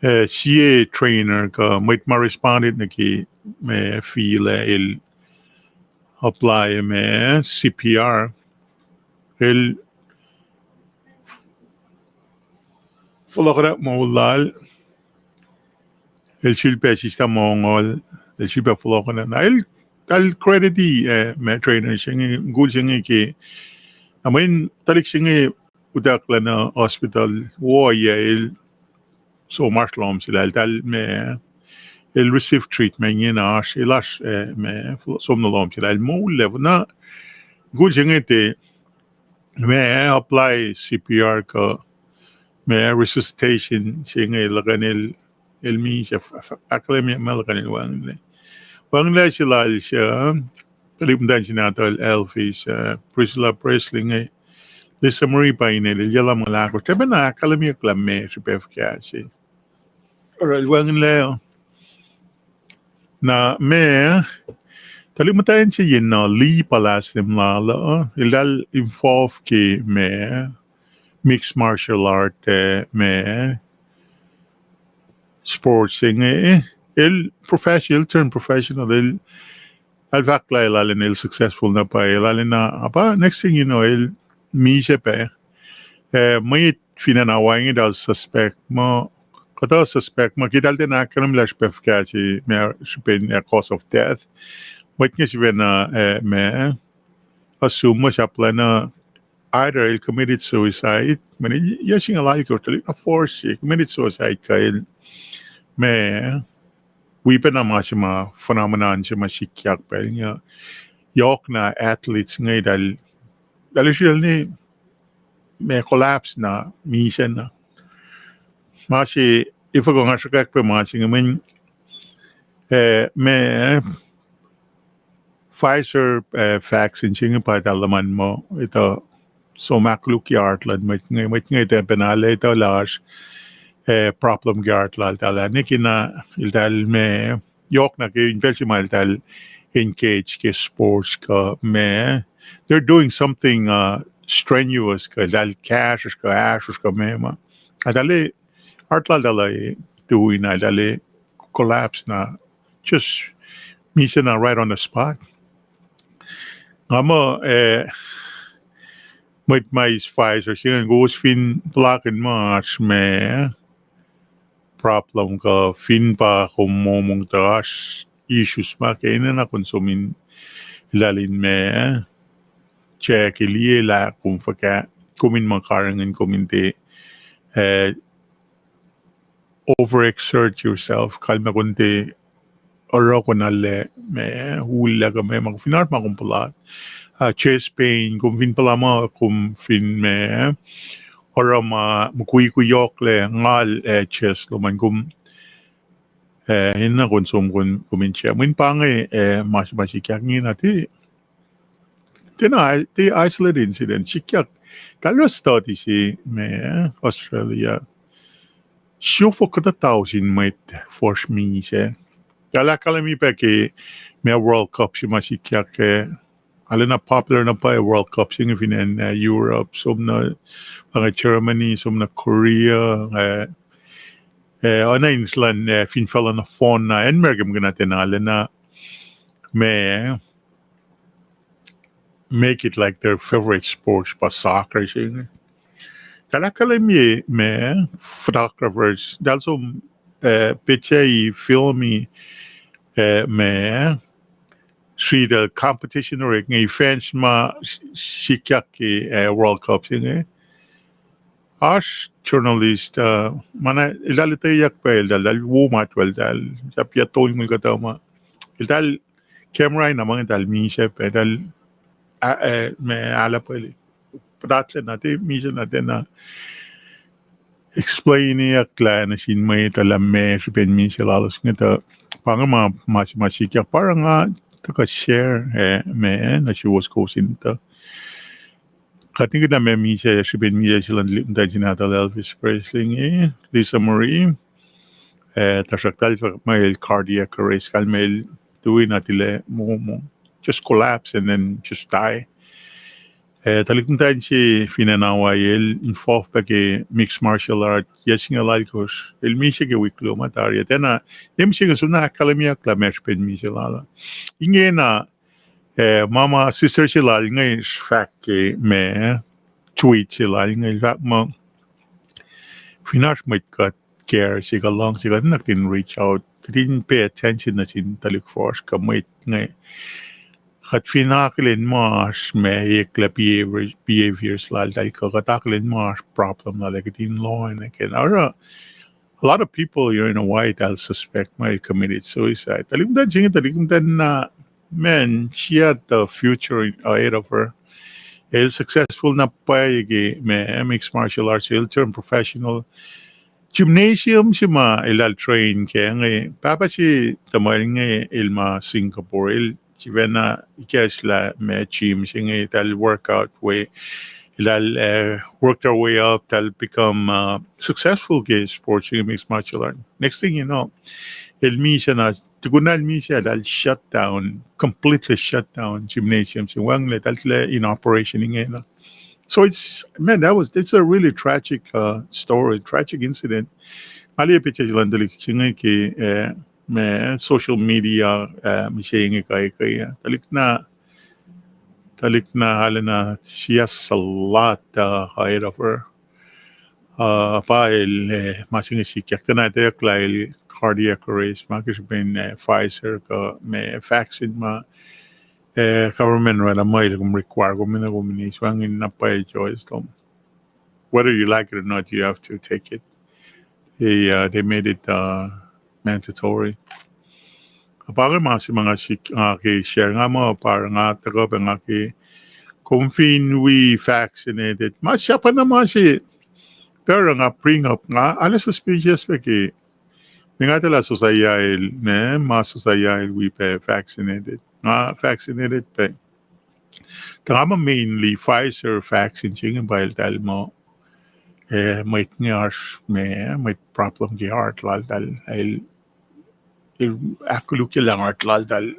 eh, sie trainer kuh mwet ma responded nuh ke, eh, field ah el apply ma C P R. El fohlohkohnak moul lal, el sulpac sista mongo, el sulpac fohlohkohnak. Na el, tal credit-i, eh, ma trainer se inge, mukul se inge ke, na mweyen tuhlihk se inge utucklah nuh hospital, wo yac el som oasr lohm sel, el tal ma, el receive treatment inge na oasr, el oasr, eh, ma, som nuh lohm sel, el moul lef na, mukul se inge te, ma apply C P R kuh ma resuscitation se inge luhkuhn el, el misac, ahkkahlwemye ma luhkuhn el wacngihnlac. Wacngihnlac se lal se, tuhlihk muhtwacn se nahtuhl Elvis, eh, Priscilla Presley inge, Lisa Marie pa inel, el yac lumngaul ahkosr. Tiac pacna ahkkahlwemyeyuck lah ma srihpac fuhkah se. Oruh el wacngihnlac. Na ma, tuhlihk muhtwacn se yen na Lee pa last name lal uh, eltahl involve ke ma, mixed martial art, eh, ma, sports se inge, el professional, el turn professional, el, el fahk lah el arulacna el successful na pwacye, el arulacna, ah pa next thing you know, el misac pac. Eh, mwet fin acn Hawaii inge eltahl suspect muh, kuhtuh suspect muh ke eltahl tiacna ahkkahlwemye lah srihpac fuhkah se ma srihpen, eh, cause of death. Mwet inge sifacna, eh, ma, assume muh sahp lacna either el committed suicide, mweyen yac singucul alkosr tuhlihk na force se, committed suicide kuh el ma, wi pacna ma se ma phenomenon se ma sikyak pacl inge, yohkna athletes inge eltahl, eltahl srihsrihk ne ma collapse na misac na. Ma se, efuh kuh nga sruhkwack pac ma se inge mweyen, eh, ma Pfizer, eh, vaccine se inge pa eltahl luhman muh etuh som ahkkolukye heart luhn mwet inge, mwet inge tiac pacna lah etuh lah oasr, eh, problem ke heart laltahl ah. Ne ke na eltahl ma, yohkna ke in pacl se ma eltahl engage ke sports kuh ma, they're doing something, uh, strenuous kuh eltahl kahsruhsr kuh ahsrosr kuh ma ma, eltahl, heart laltahl ah, tui na eltahl collapse na, just misac na right on the spot. Nga muh, eh, mwet ma eis Pfizer se inge kowos fin puhlakihn muh oasr ma problem kuh fin pa kom momong tuh oasr issues ma ke enenuh na kom som in, eltahl in ma, check, liye lah kom fuhkah, kom in muh karihngihn kom in tiac, eh, overexert yourself, kalmac kom tiac oruh kom na lah ma, ullac kuh ma ma kom fin oruh ma kom puhla, uh, chest pain, kom fin puhla ma kom fin ma, oruh ma mukwikwi yohklac ngal, eh, chest lom an kom, eh, enenuh kom som kom, kom in check. Mweyen pa inge, eh, ma, ma sikyak inge na tiac, tiacna, tiac isolated incident, sikyak. Kalmac study se ma, eh, Australia, siofok kuhtuh tausin mwet fuhsr misac. Eltahl ahkkahlwemye pac ke ma World Cup se ma sikyak, eh, arulacna popular na pwacye World Cup se inge fin acn, eh, Europe, som nuh, pa inge Germany, som nuh Korea, eh, eh, oacna in luhn, eh, fin facluh nohfohn na acn America muhkwena tiacna arulacna ma, make it like their favorite sports pa soccer se inge. Eltahl ahkkahlwemye ma, photographers eltahl som, eh, petsac, filmi, eh, ma, sritacl competition orek inge, events ma s-, sikyak ke, eh, World Cup se inge. Oasr journalist, uh, ma na eltahl etweyuck pac eltahl, eltahl wo matwacl eltahl, sahp yac tolngoul kuhtuh ma, eltahl camera na ma inge eltahl misac pac, eltahl, ah, eh, ma, ahlapwacl, puhtatlac na tiac misac na tiacna explainiyuck lah nuh sin mwet uh lah ma srihpen misac lalos inge tuh. Pa inge ma, ma, ma sikyak pa oruh nga tuhkuh share, eh, ma, nuh suwos kowos in tuh kuht nikihn lah ma misac, srihpen misac se luhn tuhlihk muhtwacn se nahtuhl Elvis Presley inge, Lisa Marie, eh, tuhsruhk eltahl fahk muh el cardiac arrest, kalmac el tui na tilac momong, just collapse and then just die. Eh, tuhlihk muhtwacn se fin acn Hawaii el involve pac ke mixed martial art yac singucul alkosr, el misac ke wik luo ma tari ah. Tiacna, ne mihsenge soenna ahkkahlwemyeyuck lah ma srihpen misac lal ah. Ingena, Eh, ma ma sister se lal inge fahk ke ma, tweet se lal inge fahk muh, fin oasr mwet kuht care se kuh luhngse kuht, na kuht in reach out, kuht in pay attention nuh sin tuhlihk fuhsr kuh mwet inge. Kuht fin akihlen ma oasr ma eklac behaviors, behaviors laltahl kuh kuht akihlen ma oasr problem lal ah, kuht in lohacng nuh kac. Oruh a lot of people here in Hawaii, they'll suspect ma el committed suicide. Tuhlihk muhtwacn se inge, tuhlihk muhtwacn na, man, she had the future ahead of her. El successful na pwacye ke ma mixed martial arts, el turn professional. Gymnasium se ma elal train ke inge, pahpah se tuhmwacl inge el ma Singapore, el sifacna ikacslah ma gym se inge, eltahl workout we, eltahl, uh, work their way up, eltahl become, uh, successful ke sports se inge, mixed martial art. Next thing you know, el misac na, tukun na el misac, eltahl shut down, completely shut down gymnasium se inge, wacngihnlac, eltahl in operation ingena. So it's, man, that was, it's a really tragic, uh, story, tragic incident. Nga liye picture luhn tuhlihk se inge ke, uh, ma social media, uh, mihsenge kuh ke, uh, tuhlihk na, tuhlihk na arulacna sias a lot, uh, ahead of her. Uh, pa el, uh, ma se inge sikyak, tiacna etweyuck lah el cardiac arrest ma ke srihpen, uh, Pfizer kuh ma vaccine ma, uh, government oraclah muh el kom require kom in, kom in eis, wacngihn na pwacye choice lom. Whether you like it or not, you have to take it. They, uh, they made it, uh, mandatory. Pa inge ma se ma nga sik, nga ke share, nga muh pa nga tuhkuh pac nga ke, kom fin wi vaccinated, ma sahp na ma se, pa oruh nga bring up, nga, a suspicious pac ke, nga etuh lah sosaiyael, ne, ma sosaiyael wi pac vaccinated. Nga vaccinated pac. Tuh nga muh mainly Pfizer vaccine se inge pa eltahl muh, eh, mwet inge oasr ma, mwet problem ke heart laltahl, el, el ahkkolukye lah heart laltahl,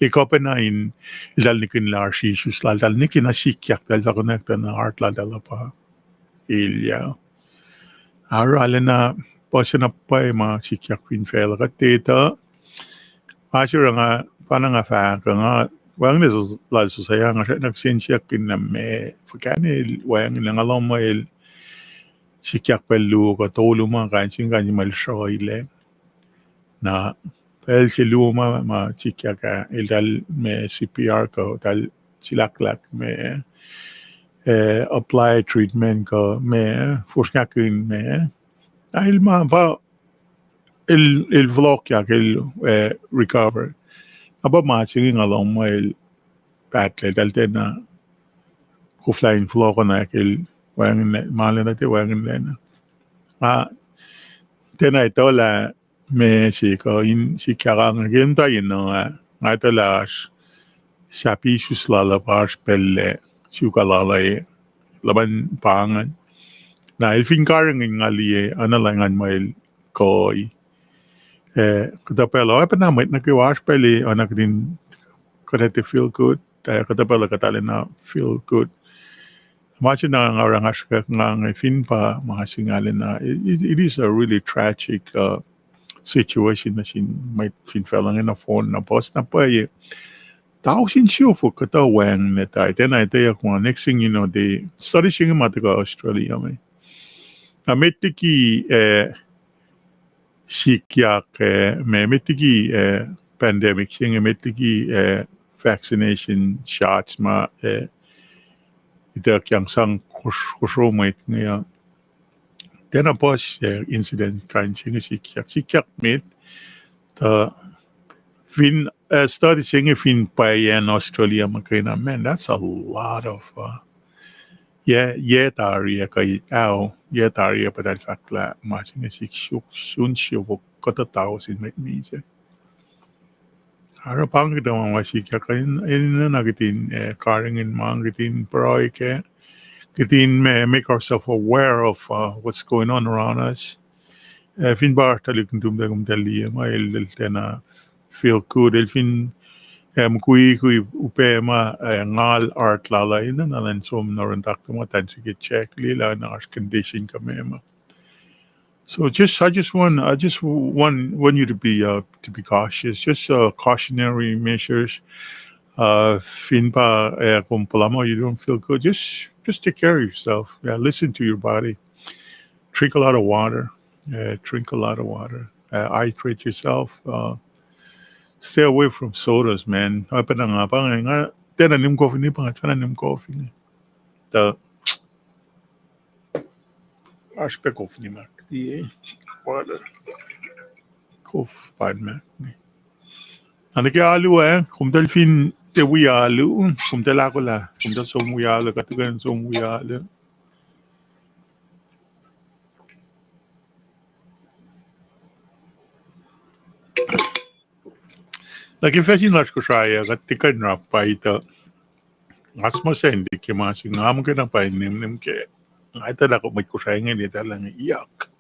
e, kuh pacna in, eltahl nihkihn lah oasr issues laltahl, nihkihn na sikyak, eltahl saconnect na heart laltahl uh pa elyah. Arulacna puhsena pwacye ma sikyak fin facluh kuht etuh. Ma se oruh nga, pa na nga fahk, nga, wacngihnlac lal sosaiya, nga srackna kihsen siyuck in na ma, fuhkah el wacngihnlac, nga lohng muh el sikyak pacl luo kuh tolu ma kain se, kain se ma el sruhilac. Na pacl se luo ma, ma sikyak ah, eltahl ma C P R kuh eltahl silahklahk ma, eh, apply treatment kuh ma, fosrngahkihn ma, na el ma pa, el, el fohlohkyak, el, eh, recover. Na pa ma se inge nga lohng muh el pahtlac, eltahl tiacna koflah in fohlohkohnwack, el wacngihnlac, ma lacna tiac wacngihnlacna. Nga tiacna etuh lah ma se kuh in sikyak inge ke muhta yen uh, nga etuh lah oasr sahp isus lal uh pa oasr pacl lac, suka lal uh, luhman pa ingacn. Na el fin karihngihn, nga liye, oacna lah ingacn ma el kuh, eh, kuhtuh pacl uh, oacpacna mwet nuh kwewa oasr pacl uh, oacna kuht in, kuht ac tiac feel good, eh, kuhtuh pacl uh kuht arulacna feel good. Ma se na nga oruh nga srihkwack nga inge fin pa ma se inge arulacna, it, it is a really tragic, uh, situation nuh sin mwet fin facluh inge nohfohn, na puhs na pwacye tausin siofok kuhtuh wacngihnlac tari, tiacna etweyuck ma, next thing you know, the study se inge ma tuhkuh Australia me. Na met liki, eh, sikyak, eh, ma, met liki, eh, pandemic se inge, met liki, eh, vaccination shots ma, eh, ituckyang sang kosr-, kosro mwet inge uh, tiacna puhs, eh, incident kain se inge sikyak, sikyak met, tuh fin, eh, study se inge fin pwacye acn Australia muhkwena, man, that's a lot of, uh, yac, yac tari ah kuh, ao, yac tari ah pa eltahl fahk lah ma se inge sik suk, sun siofok kuhtuh tausin mwet misac. Oruh pa inge kuhtuh ma ma sikyak in, in, na kuht in, eh, karihngihn ma, kuht in pruhe kac, kuht in ma, make ourselves aware of, uh, what's going on around us. Eh, fin pa tuhlihk nuhtum tuh kom tuh liye ma el, el tiacna feel good, el fin, eh, mukwikwi upac ma, eh, ngal heart lal uh, enenuh na elan som nuh yurin taktuh muh tuh in srihke check, liye lah na oasr condition kuh meac ma. So just, I just want, I just want, want you to be, uh, to be cautious. Just, uh, cautionary measures. Uh, fin pa, uh, kom puhla muh you don't feel good, just, just take care of yourself. Yeah, listen to your body. Drink a lot of water. Yeah, drink a lot of water. Uh, hydrate yourself. Uh, stay away from sodas, man. Oacpacna nga pa inge, nga tiacna nim kofi, ni pa nga tiacna nim kofi inge. Tuh oasr pac kof nimak, tiac water. Kof pa inge. Na nuh ke alu ah, komtal fin tiac wi alu, komtal ahkolah, komtal som wi alu, kuht tuhkweni som wi alu. Nuh ke facsin lasr Kosrae ah, kuht tiac kuh in rappai tuh nga sma sacnti ke ma se inge, nga muhkwena pa in nihmnihm ke, nga etuh lah mwet Kosrae inge etuh lah inge yak.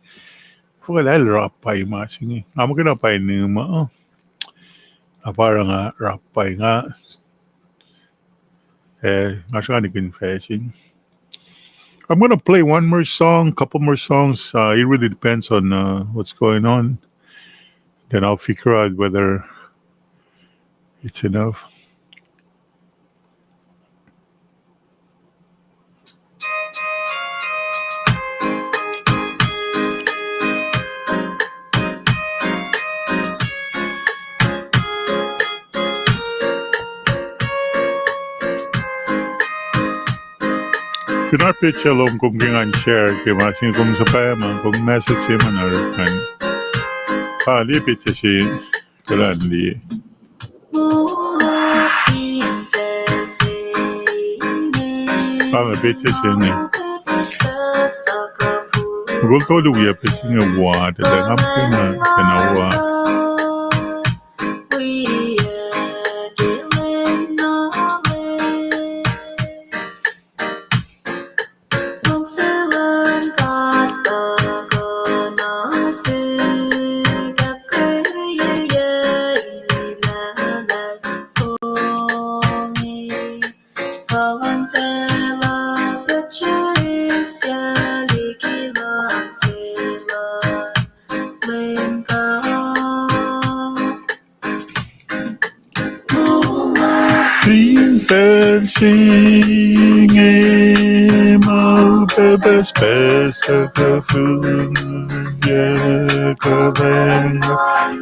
Fuhkah lah el rappai ma se inge, nga muhkwena pa in nihm uh. Na pa oruh nga rappai nga, eh, nga srani confessing. I'm gonna play one more song, couple more songs. Uh, it really depends on, uh, what's going on. Then I'll figure out whether it's enough. Fin oasr petsac lom, kom ke ngan share ke ma se inge, kom suhpwacma, kom message ma na oruh an. Pa liye petsac se, kuhlwacng liye. Pa inge petsac se inge. Mukul tolu wiyuc petsac se inge wa, tuh nga muhkwena, kena wa. Fin facl se inge ma pucspucs tuhkuh fihliyac, kuhlwacng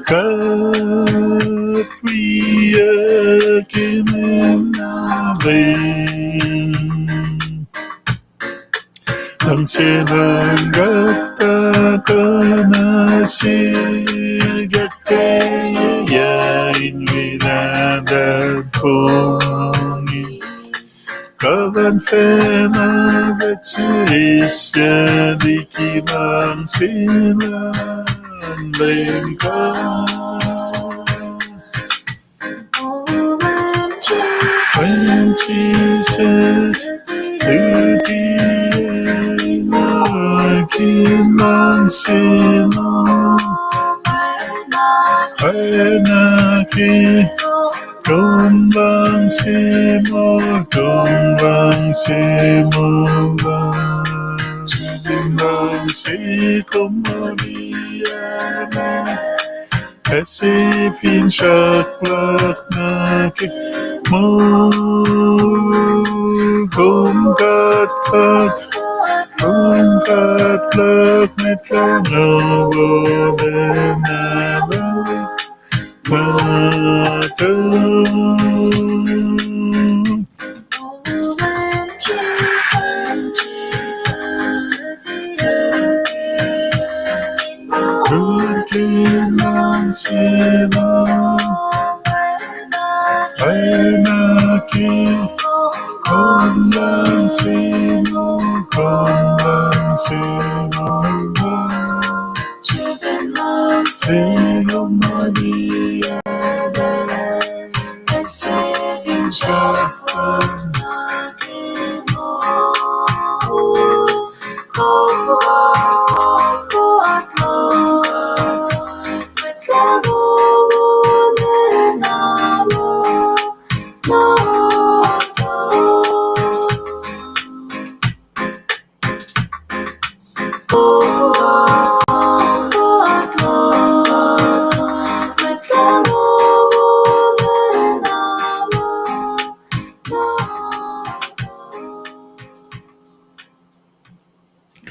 kuht wiyuck in enale. Luhngse luhn God tuhkuh nuh sihk ahkkweye in wi nahtuhl fong. Kuhlwacng facna fah sisya liki luhngse luhn Leum God. Leum Jisus, luti ma ke luhngse lom, oacna ke kom luhngse muh, kom luhngse muh, luhngse kom mulia. Ac se finsrak luhk nuh ke moul, kom God luhk, kom God luhk, met lana wolacna luhk nuh kwewa.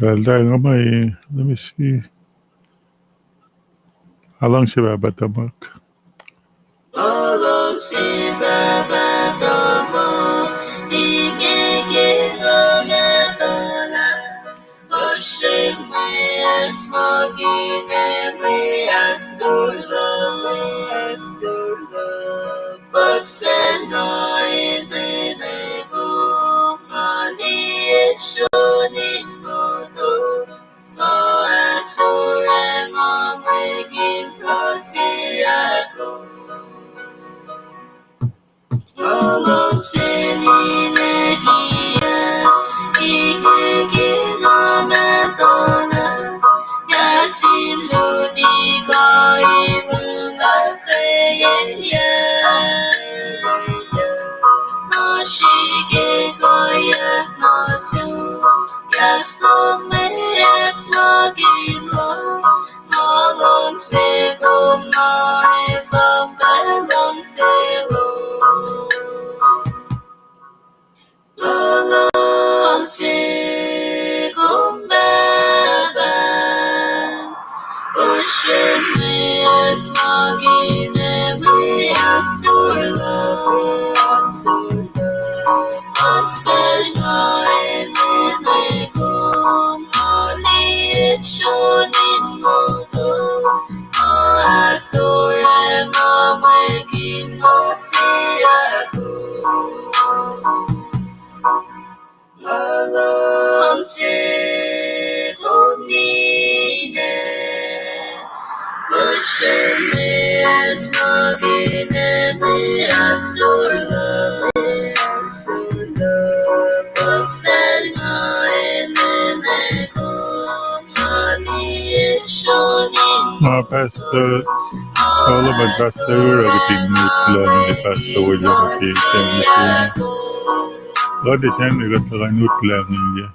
Well, tahl nga ma, let me see. Aluhngse Pahpah tuhmuhk. Aluhngse Pahpah tuhmuhk, inge ke nga muhta lah, puhsren mwe acsmakihn ac mwe ahsor luhk, ahsor luhk. Puhs pacna enenuh kom, nga liye sronin motom, nga ahsor ac nga mwekin kuh se ahkoo. Nga luhngse ninac kiyac, inge ke nga muhta lah, kahs in luti kuh in luhngse ahkkweyeyuck. Nga srihke kolyuck nuh sum, kahs lom ac acsmakihn lom, nga luhngse kom, nga esam pacl luhngse lom. Nga luhngse kom Pahpah, puhsren mwe acsmakihn ac mwe ahsor luhk, ahsor luhk. Puhs pacna enenuh kom, nga liye sronin motom, nga ahsor ac nga mwekin kuh se ahkoo. Nga luhngse kom ninac, puhsren mwe acsmakihn ac mwe ahsor luhk, ahsor luhk. Puhs pacna enenuh kom, nga liye sronin. Ma Pastor Solomon, Pastor Ura, kihtin utlac, Pastor William, kihtin utlac. Kuht eis an, kuht tuhkuh in utlac inge.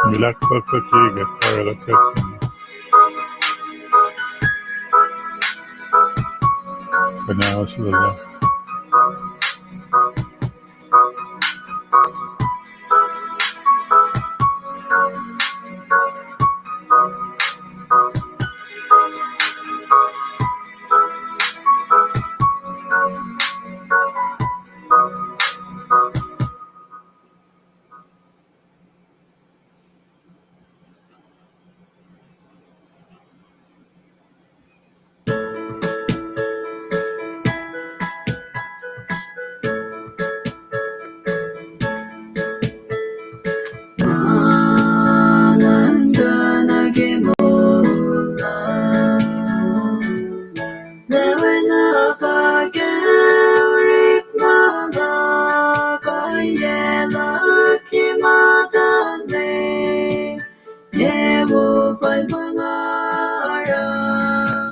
Milak pakpaki kuht, oruh kuht tuhkuh. Kuhnaus lula. Lewen uh fahk orekma luhk, ohiyac luhk ke muhtuhnle, yac wo fal ma nga oruh,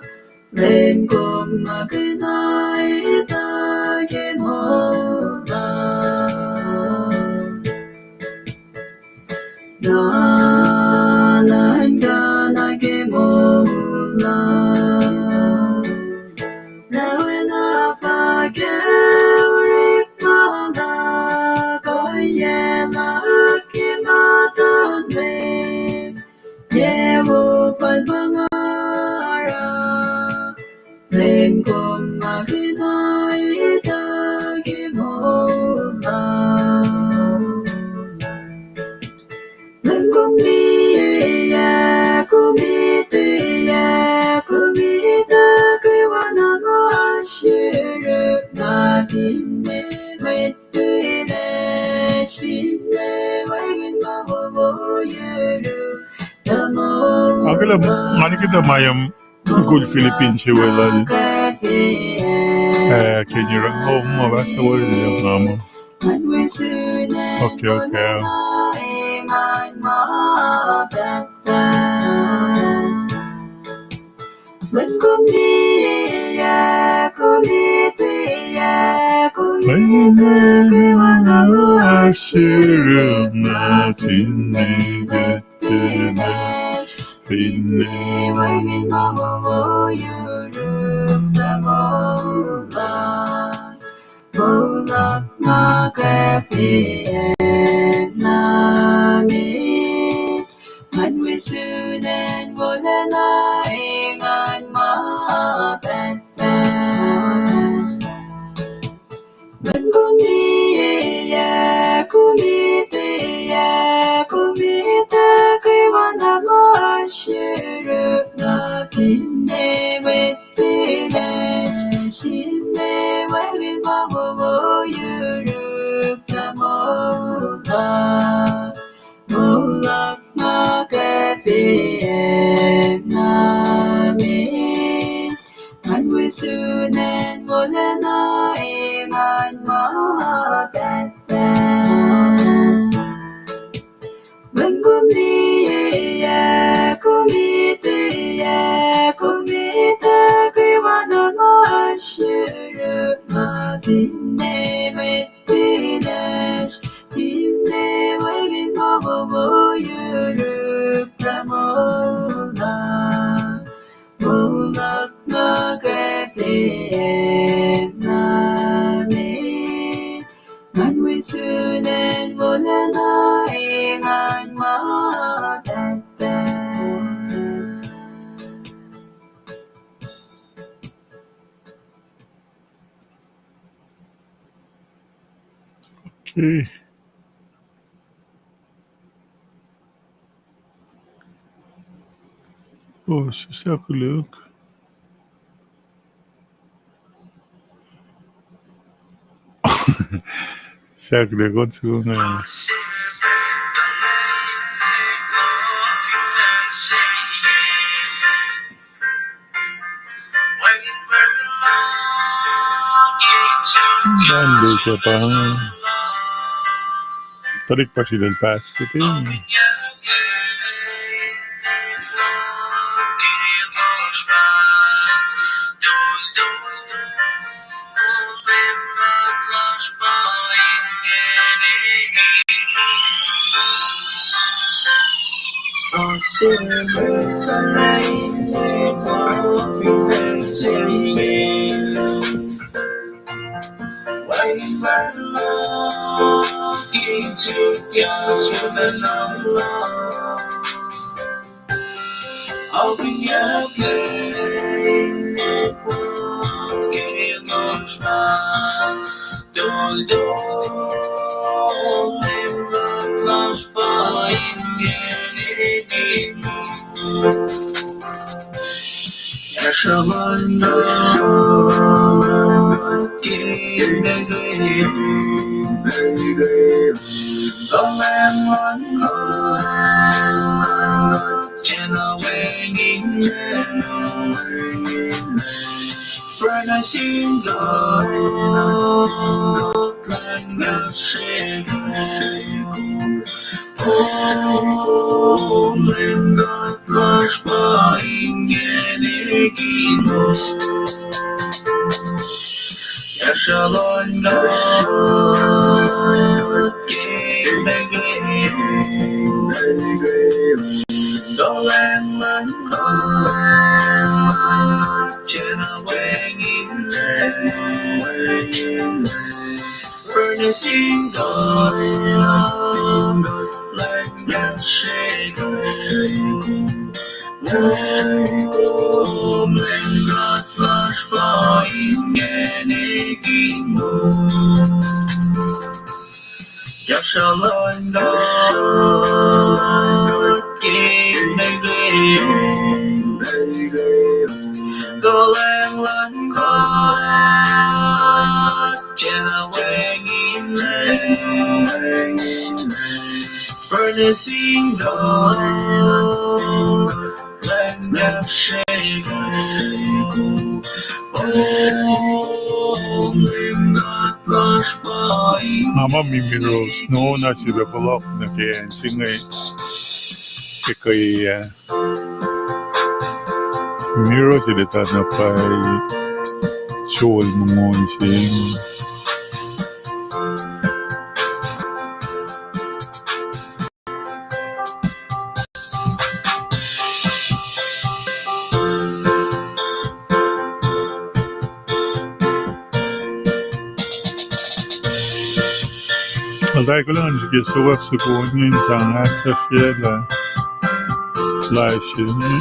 Leum kom muhkwena etuh ke moul luhk. Na nuhnkuh nuh ke moul luhk. Lewen uh fahk orekma luhk, ohiyac luhk ke muhtuhnle, yac wo fal ma nga oruh, Leum kom muhkwena etuh ke moul luhk. Leum kom liyeyuck, kom etweyuck, kom etuh kwewana ma oasr yuruk, na finne mwet pwacye, finne wacngihn ma wowo yuruk. Akihlen, nga nikihn tuh ma yom mukul Philippines se weluhl. Eh, can you run home? Ma pahs se weluhl nga muh. Okay, okay. Leum kom liyeyuck, kom etweyuck, kom etuh kwewana ma oasr yuruk, na finne mwet pwacye, finne wacngihn ma wowo yuruk. Moul luhk, moul luhk ma kwacfe. Sinne wacngihn ma wowo yuruk na moul uh. Moul luhk ma kwacfe na met. Ngan wi sun acn wolacna engan ma pahtpaht. Wen kom liye, kom ite, kom ite kwewana ma suru ma finne mwet pilac, finne wacngihn ma wowo yuruk na moul uh. Moul luhk ma kwacfe na met. Ngan wi sun acn wolacna engan ma pahtpaht. Okay. Oh, sahk luk. Sahk luk on soko nga. Sunday ke pa. Tuhlihk pa sritacl pastor ke. Nga ma Mimi Rose, no na sifilpac fohlohk nuh ke acn se inge ke kuhiyac. Mimi Rose el etuh na pwacye, srol mongo se inge. Eltahl kuloh nuh sihk ke sokwack soko ingacn sang ahksahfyelah live se inge.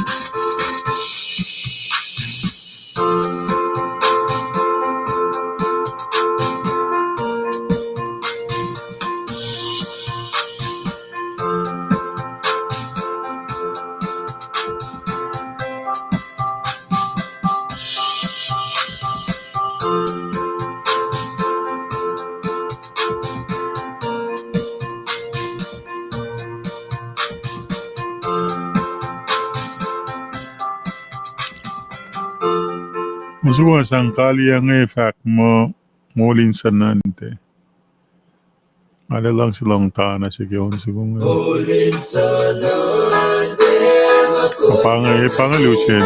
Muh suwohs sang kaliyac inge fahk muh, Molin Sanante. Nga luhngse lohng tana se ke on soko inge. Pa inge, pa inge lusen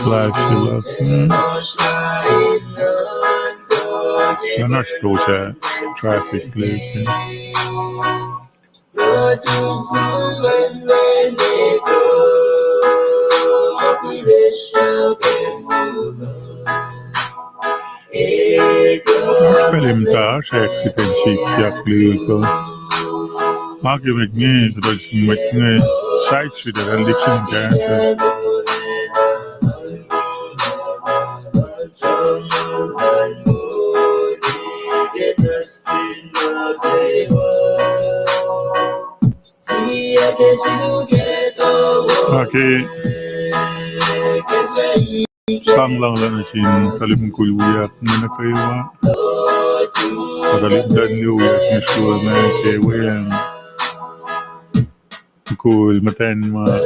live se luhk. Nga na stosah traffic leke. Oasr pacl muhta, oasr accident sikyak lihk uh. Ma ke mwet inge, kuhtuh sin mwet inge, side street ah, lihksreni kahsruh. Ac ke sang luhngse nuh sin tuhlihk mukul wiyuck inge nuh kwewa. Ac tuhlihk muhtwacn wiyuck inge sruok nuh ke weacng. Mukul muhtwacn ma, uh,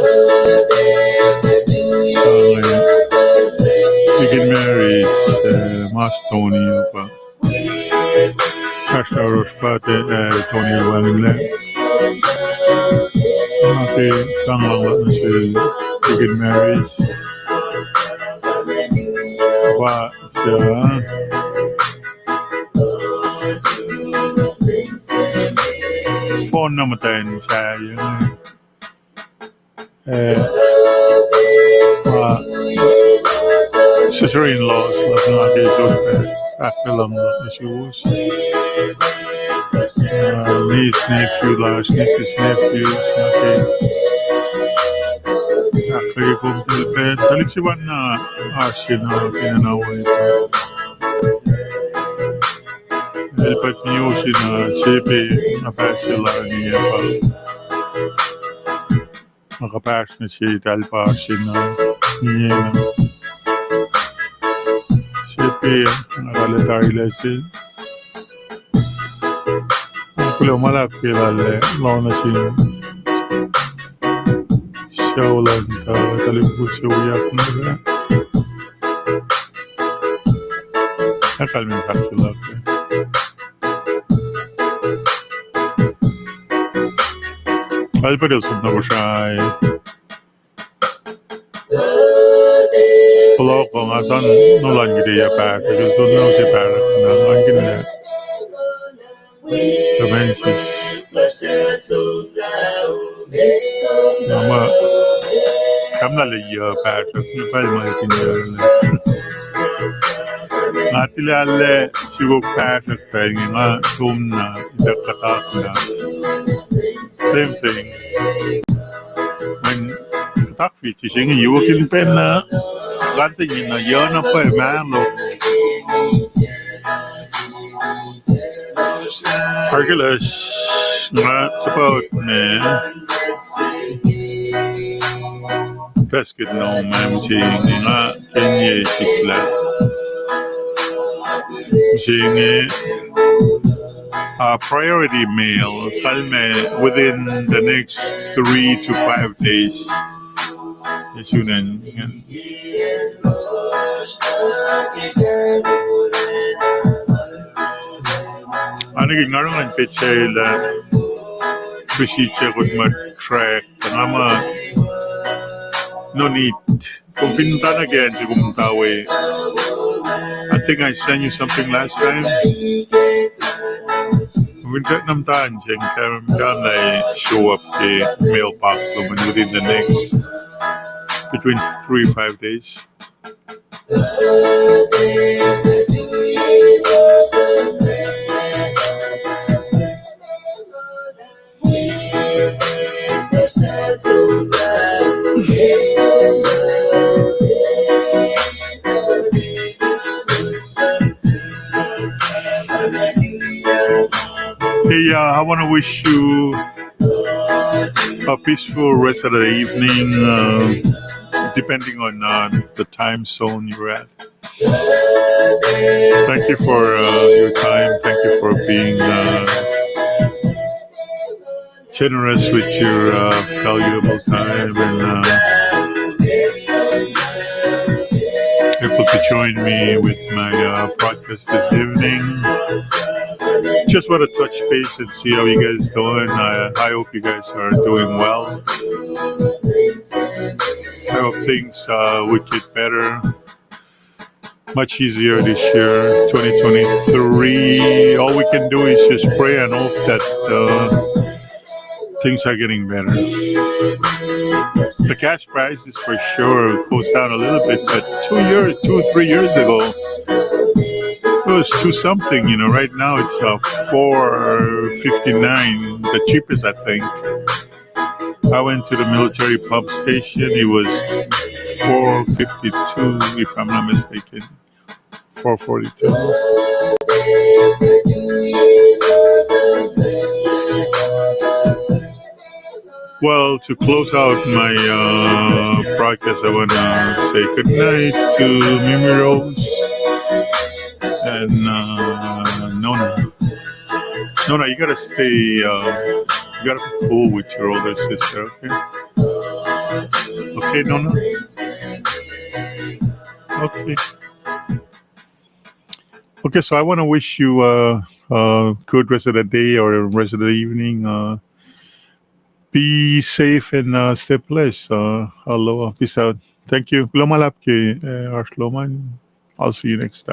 Deacon Maris, uh, Mas Tony pa. Pastor Ross pa, uh, Tony el wacngihnlac. Ac ke sang luhngse nuh sel Deacon Maris. Pa, uh, phone na muhtwacn sahyac. Eh, ma, sister-in-law lasr nuh ke sot pac, ahkkahlwemye nuh suwos. Uh, niece, nephew lasr, nieces, nephews, nuh ke, ahkkweye kom tuhlihk, tuhlihk sefanna oasr se nuh ke nuhna we. El pa niosin, uh, sepe na pahsel lal nina pa. Nga kuhpahsr nuh se eltahl pa oasr se nuh nina. Sepe, nga arlac tarilac se. Kuloh ma luhlahp ke lal ah, lohng nuh sin sucu luhn tuhlihk mukul se wiyuck inge. Ac kalmen fahk se luhk ah. Kalpacl som na Kosrae. Fohlohkoh nga sang nuhlan kihte yac pahsruh, ke som na use pahsruh na ngan kihn lah Kapensis. Na ma, kamlah lah yac pahsruh, na pacl ma kihn yac. Nga tilac lah sukok pahsruh pacl inge nga som na ituck kuhtak na. Same thing. Mweyen kuhtak fiti se inge yuckihn pacna, kuhtantan na yac na pwacye mahno. Arkilas, nga suhpwacot me basket no ma mihsenge nga kenye sislah. Mihsenge, uh, priority mail, kalmac within the next three to five days. As soon as, yeah. Aniki nga rongin petsac lah pihsitsackuht ma track, nga ma no need. Kom fin muhta nuh ke acn se kom muhta we. I think I sent you something last time. Kom fin track na muhta an se, kom, kom na show up ke mailbox lom within the next, between three, five days. Hey, uh, I want to wish you a peaceful rest of the evening, uh, depending on, uh, the time zone you're at. Thank you for uh, your time. Thank you for being uh, generous with your uh, valuable time and uh, able to join me with my uh, broadcast this evening. Just want to touch base and see how you guys doing. I, I hope you guys are doing well. I hope things uh, would get better, much easier this year, twenty twenty-three. All we can do is just pray and hope that uh, things are getting better. The gas prices for sure goes down a little bit, but two years, two, three years ago, it was two something. You know, right now it's uh, four fifty-nine, the cheapest, I think. I went to the military pump station. It was four fifty-two, if I'm not mistaken. Four forty-two. Well, to close out my uh, broadcast, I want to say good night to Mimi Rose and uh, Nona. Nona, you gotta stay. Uh, you gotta be cool with your older sister, okay? Okay, Nona. Okay. Okay, so I want to wish you uh, a good rest of the day or rest of the evening. Uh, be safe and uh, stay blessed. Uh, aloha. Peace out. Thank you. Kuloh ma luhlahp ke uh, oasr lom an. I'll see you next time.